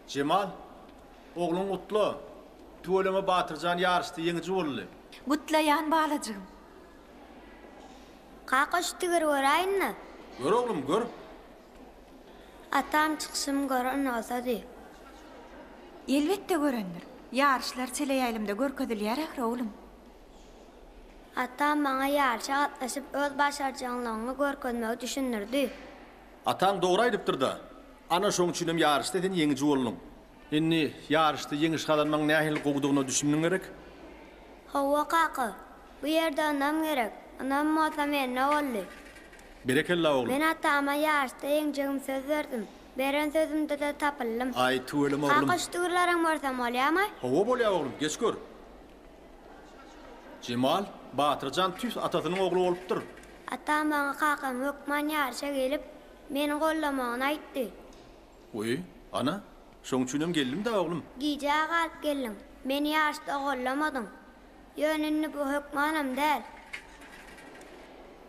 Speaker 12: Jemal, ogluňy gutla! Tüweleme Batyrjan ýaryşda ýeňiji boldy.
Speaker 13: Gutlaýan balajygym.
Speaker 10: Kaka şu tigiri göräýin-le.
Speaker 12: Gör oglum, gör.
Speaker 10: Atam çykyşymy gören bolsady.
Speaker 13: Elbetde görendir. Ýaryşlar teleýaýlymda görkezilýär ahyry oglum.
Speaker 10: Atam maňa ýaryşa gatnaşyp öz başarjaňlygyňy görkezmegi düşündirdi.
Speaker 12: Ataň dogry aýdypdyr-da. Ana şoň üçinem ýaryşda sen ýeňiji bolduň. Indi ýaryşda ýeňiş gazanmagyň nähili gowudygyna düşündiň gerek?
Speaker 10: Hawa kaka, bu ýerde ynam gerek, ynam bolsa mende boldy.
Speaker 12: Berekella oglum.
Speaker 10: Men atama ýaryşda ýeňjegimi söz berdim, beren sözümde-de tapyldym.
Speaker 12: Aý, tüweleme oglum.
Speaker 10: Kaka şu tigirleriň görsem bolýamy?
Speaker 12: Hawa bolýa oglum, geç gör. Jemal, Batyrjan tüýs atasynyň ogly bolupdyr.
Speaker 10: Atam maňa kakam hökman ýaryşa gelip, Meni gollamagyny aýtdy.
Speaker 12: Wiý, ana, şoň üçinem geldim-dä, oglum.
Speaker 10: Gijä galyp geldiň. Meni ýaşda gollamadyň. Ýöne indi bu hökmanam däl.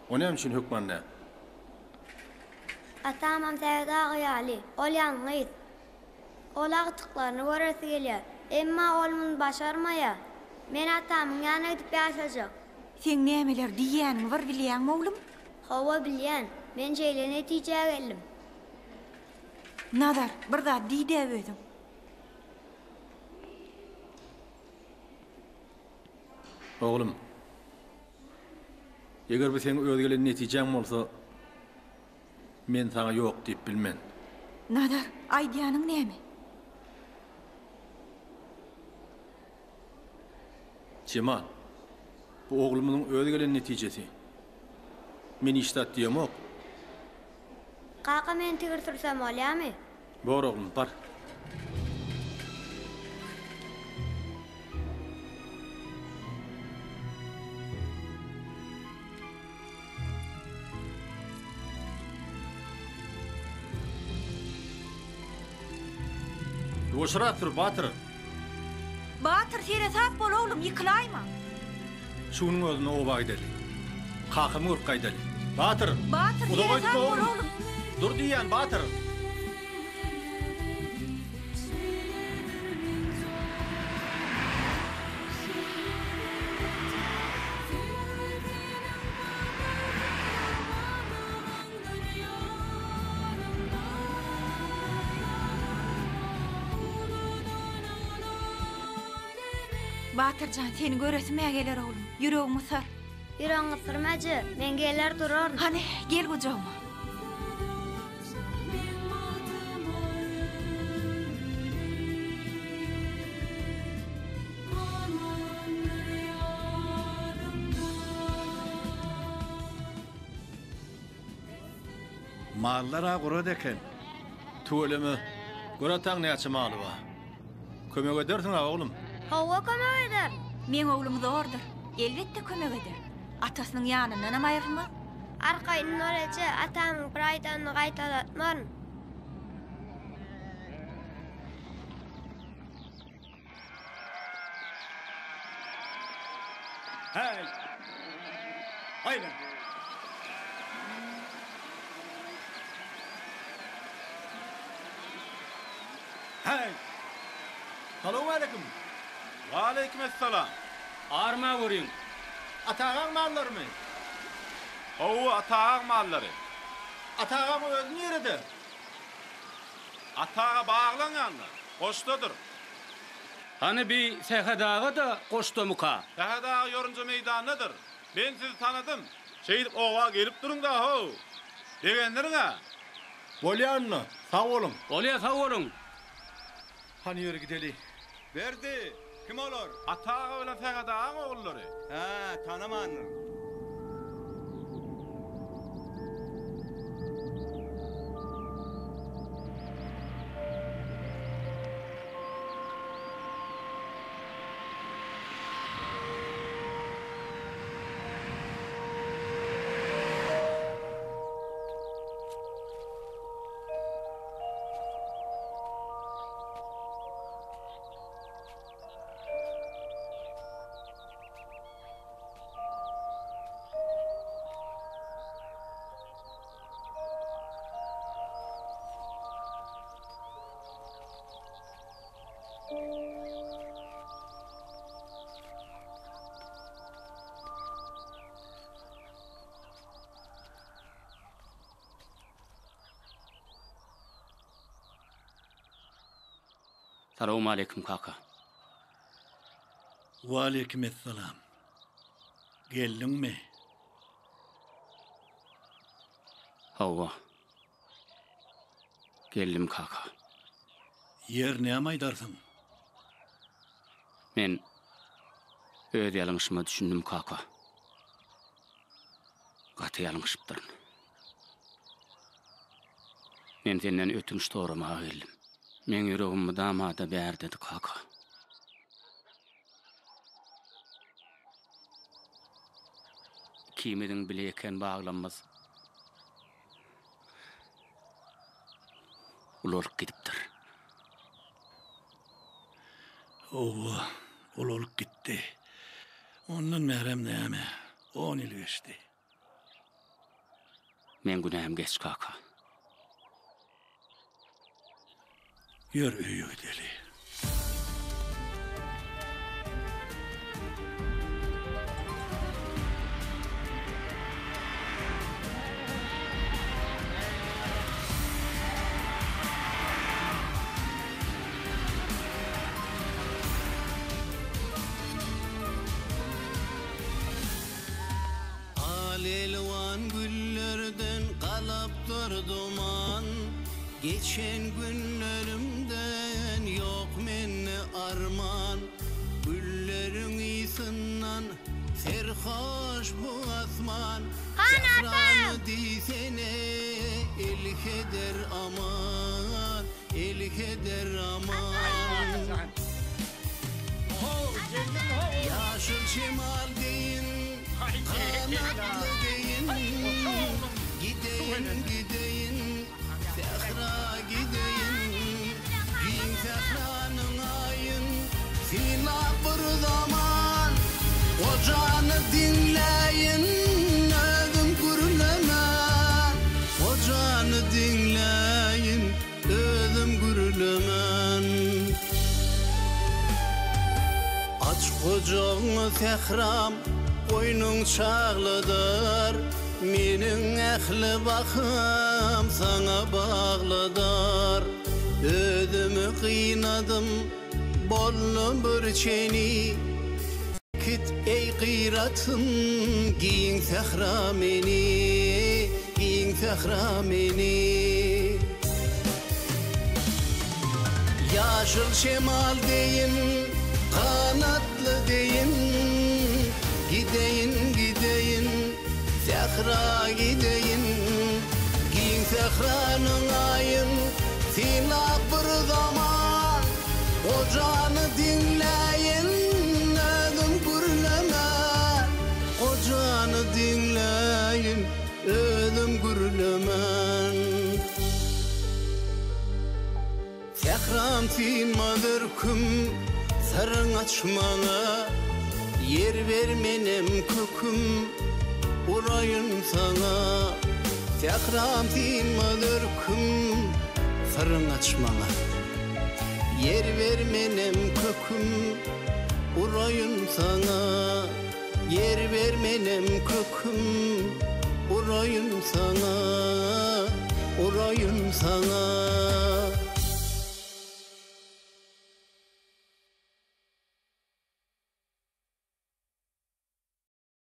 Speaker 12: O näme üçin hökman däl?
Speaker 10: Atamam Sähet aga ýaly, ol ýalňyz. Ol agtyklaryny göresi gelýär. Emma ol muny başarmaýar. Men atamyň ýanyna gidip ýaşajak.
Speaker 13: Seň nämeler diýýäniňi bir bilýäňmi, oglum?
Speaker 10: Hawa, bilýän. Men şeýle netijä geldim.
Speaker 13: Nazar, bir zat diý-dä özüň.
Speaker 12: Oglum, eger bu seň öz gelen netijäň bolsa, men saňa ýok diýip bilmen.
Speaker 13: Nazar, aýdýanyň näme?
Speaker 12: Jemal, bu oglumyzyň öz gelen netijesi. Men hiç zat diýemok.
Speaker 10: Kaka men tigir sürsem bolýamy?
Speaker 12: Bor oglum, bar. Ýuwaşrak sür, Batyr.
Speaker 13: Batyr, seresap bol oglum, ýykylaýma.
Speaker 12: Şu günüň özünde oba gideli. Kakamy görüp gaýdaly. Batyr!
Speaker 13: Batyr,
Speaker 12: Uzaga
Speaker 13: seresap
Speaker 12: gitme
Speaker 13: bol
Speaker 12: oglum.
Speaker 13: oglum.
Speaker 12: Dur diýýän, Batyr!
Speaker 13: Batyr jan, seni göresim-ä geler oglum. Ýüregim gysar.
Speaker 10: Ýüregiňi gysdyrma eje, men geler duraryn.
Speaker 13: Hany, gel gujagyma.
Speaker 21: Mallar-a gurat eken.
Speaker 12: Tüweleme, gör ataň näçe maly bar. Kömek edersiň-ä, oglum?
Speaker 10: Hawa, kömek ederin.
Speaker 13: Meň oglum zordur. Elbetde kömek eder. Atasynyň ýanyndanam aýrylmaz.
Speaker 10: Arkaýyn bol eje, atamyň bir aýdanyny gaýtalatmaryn.
Speaker 1: Häý! Aýlan! Häý!
Speaker 12: Salowmaleýkim!
Speaker 17: Waleýkim essalam!
Speaker 2: Arma görüň!
Speaker 12: Atagaň mallarymy?
Speaker 17: Hawa, Atagaň mallary.
Speaker 12: Atagaň özi nirede?
Speaker 17: Ataga baglaň ýanynda, goşdadyr.
Speaker 2: Hany bi Sähet aga-da goşdamyka?
Speaker 17: Sähet aga ýorunja meýdandadyr. Men sizi tanadym. Şeýdip oba gelip duruň-da-how. Begendirin-ä.
Speaker 12: Bolýa onda, sag boluň.
Speaker 2: Bolýa, sag boluň.
Speaker 12: Hany ýör gideli.
Speaker 7: Berdi, kim olar?
Speaker 17: Ata aga bilen Sähet agaň ogullary.
Speaker 7: Hä, tanamandyryn.
Speaker 2: Salowmaleýkim kaka.
Speaker 21: Waleýkimessalam. Geldiňmi?
Speaker 2: Hawa. Geldim kaka.
Speaker 21: Ýer näme aýdarsyň?
Speaker 2: Men öz ýalňyşyma düşündim kaka. Gaty ýalňyşypdyryn. Men senden ötünç soramaga geldim. Meň ýüregim mydama-da bärdedi kaka. Ikimiziň bile eken baglamyz. Ulalyp gidipdir.
Speaker 21: Howwa, ulalyp gitdi. Ondan bärem näme, on ýyl geçdi.
Speaker 2: Meň günäm geç kaka.
Speaker 21: Ýör öýe gideli.
Speaker 5: Al-elwan güllerden galapdyr duman, Geçen günlerimden ýok mende arman. Gülleriň ysyndan serhoş bu asman, Sährany diýsene, elheder aman, Elheder aman. Ýaşyl şemal deýin, ganatly deýin, Gideýin, gideýin, sähra gideýin. Giň sähranyň aýyn synlap bir zaman, Gojany diňläýin, özüm gürlemän. Gojany diňläýin, Özüm gürlemän. Aç gujagyňy sähram, goýnuň çagladar, Meniň ähli baham saňa bagladar. Özümi gynadym, boldy bir çeni, Äkit eý gyratym, giň sähra meni, Giň sähra meni. Ýaşyl şemal deýin, ganatly deýin, Gideýin, gideýin, sähra gideýin. Giň sähranyň aýyn synlap bir zaman, Gojany diňläýin, özüm gürlemän. Gojany diňläýin, özüm gürlemän. Sähram synmaz örküm, syryň aç maňa, Ýer ber menem köküm, uraýyn saňa. Sähram synmaz örküm, syryň aç maňa, Ýer ber menem köküm, uraýyn saňa. Ýer ber menem köküm uraýyn saňa, uraýyn saňa.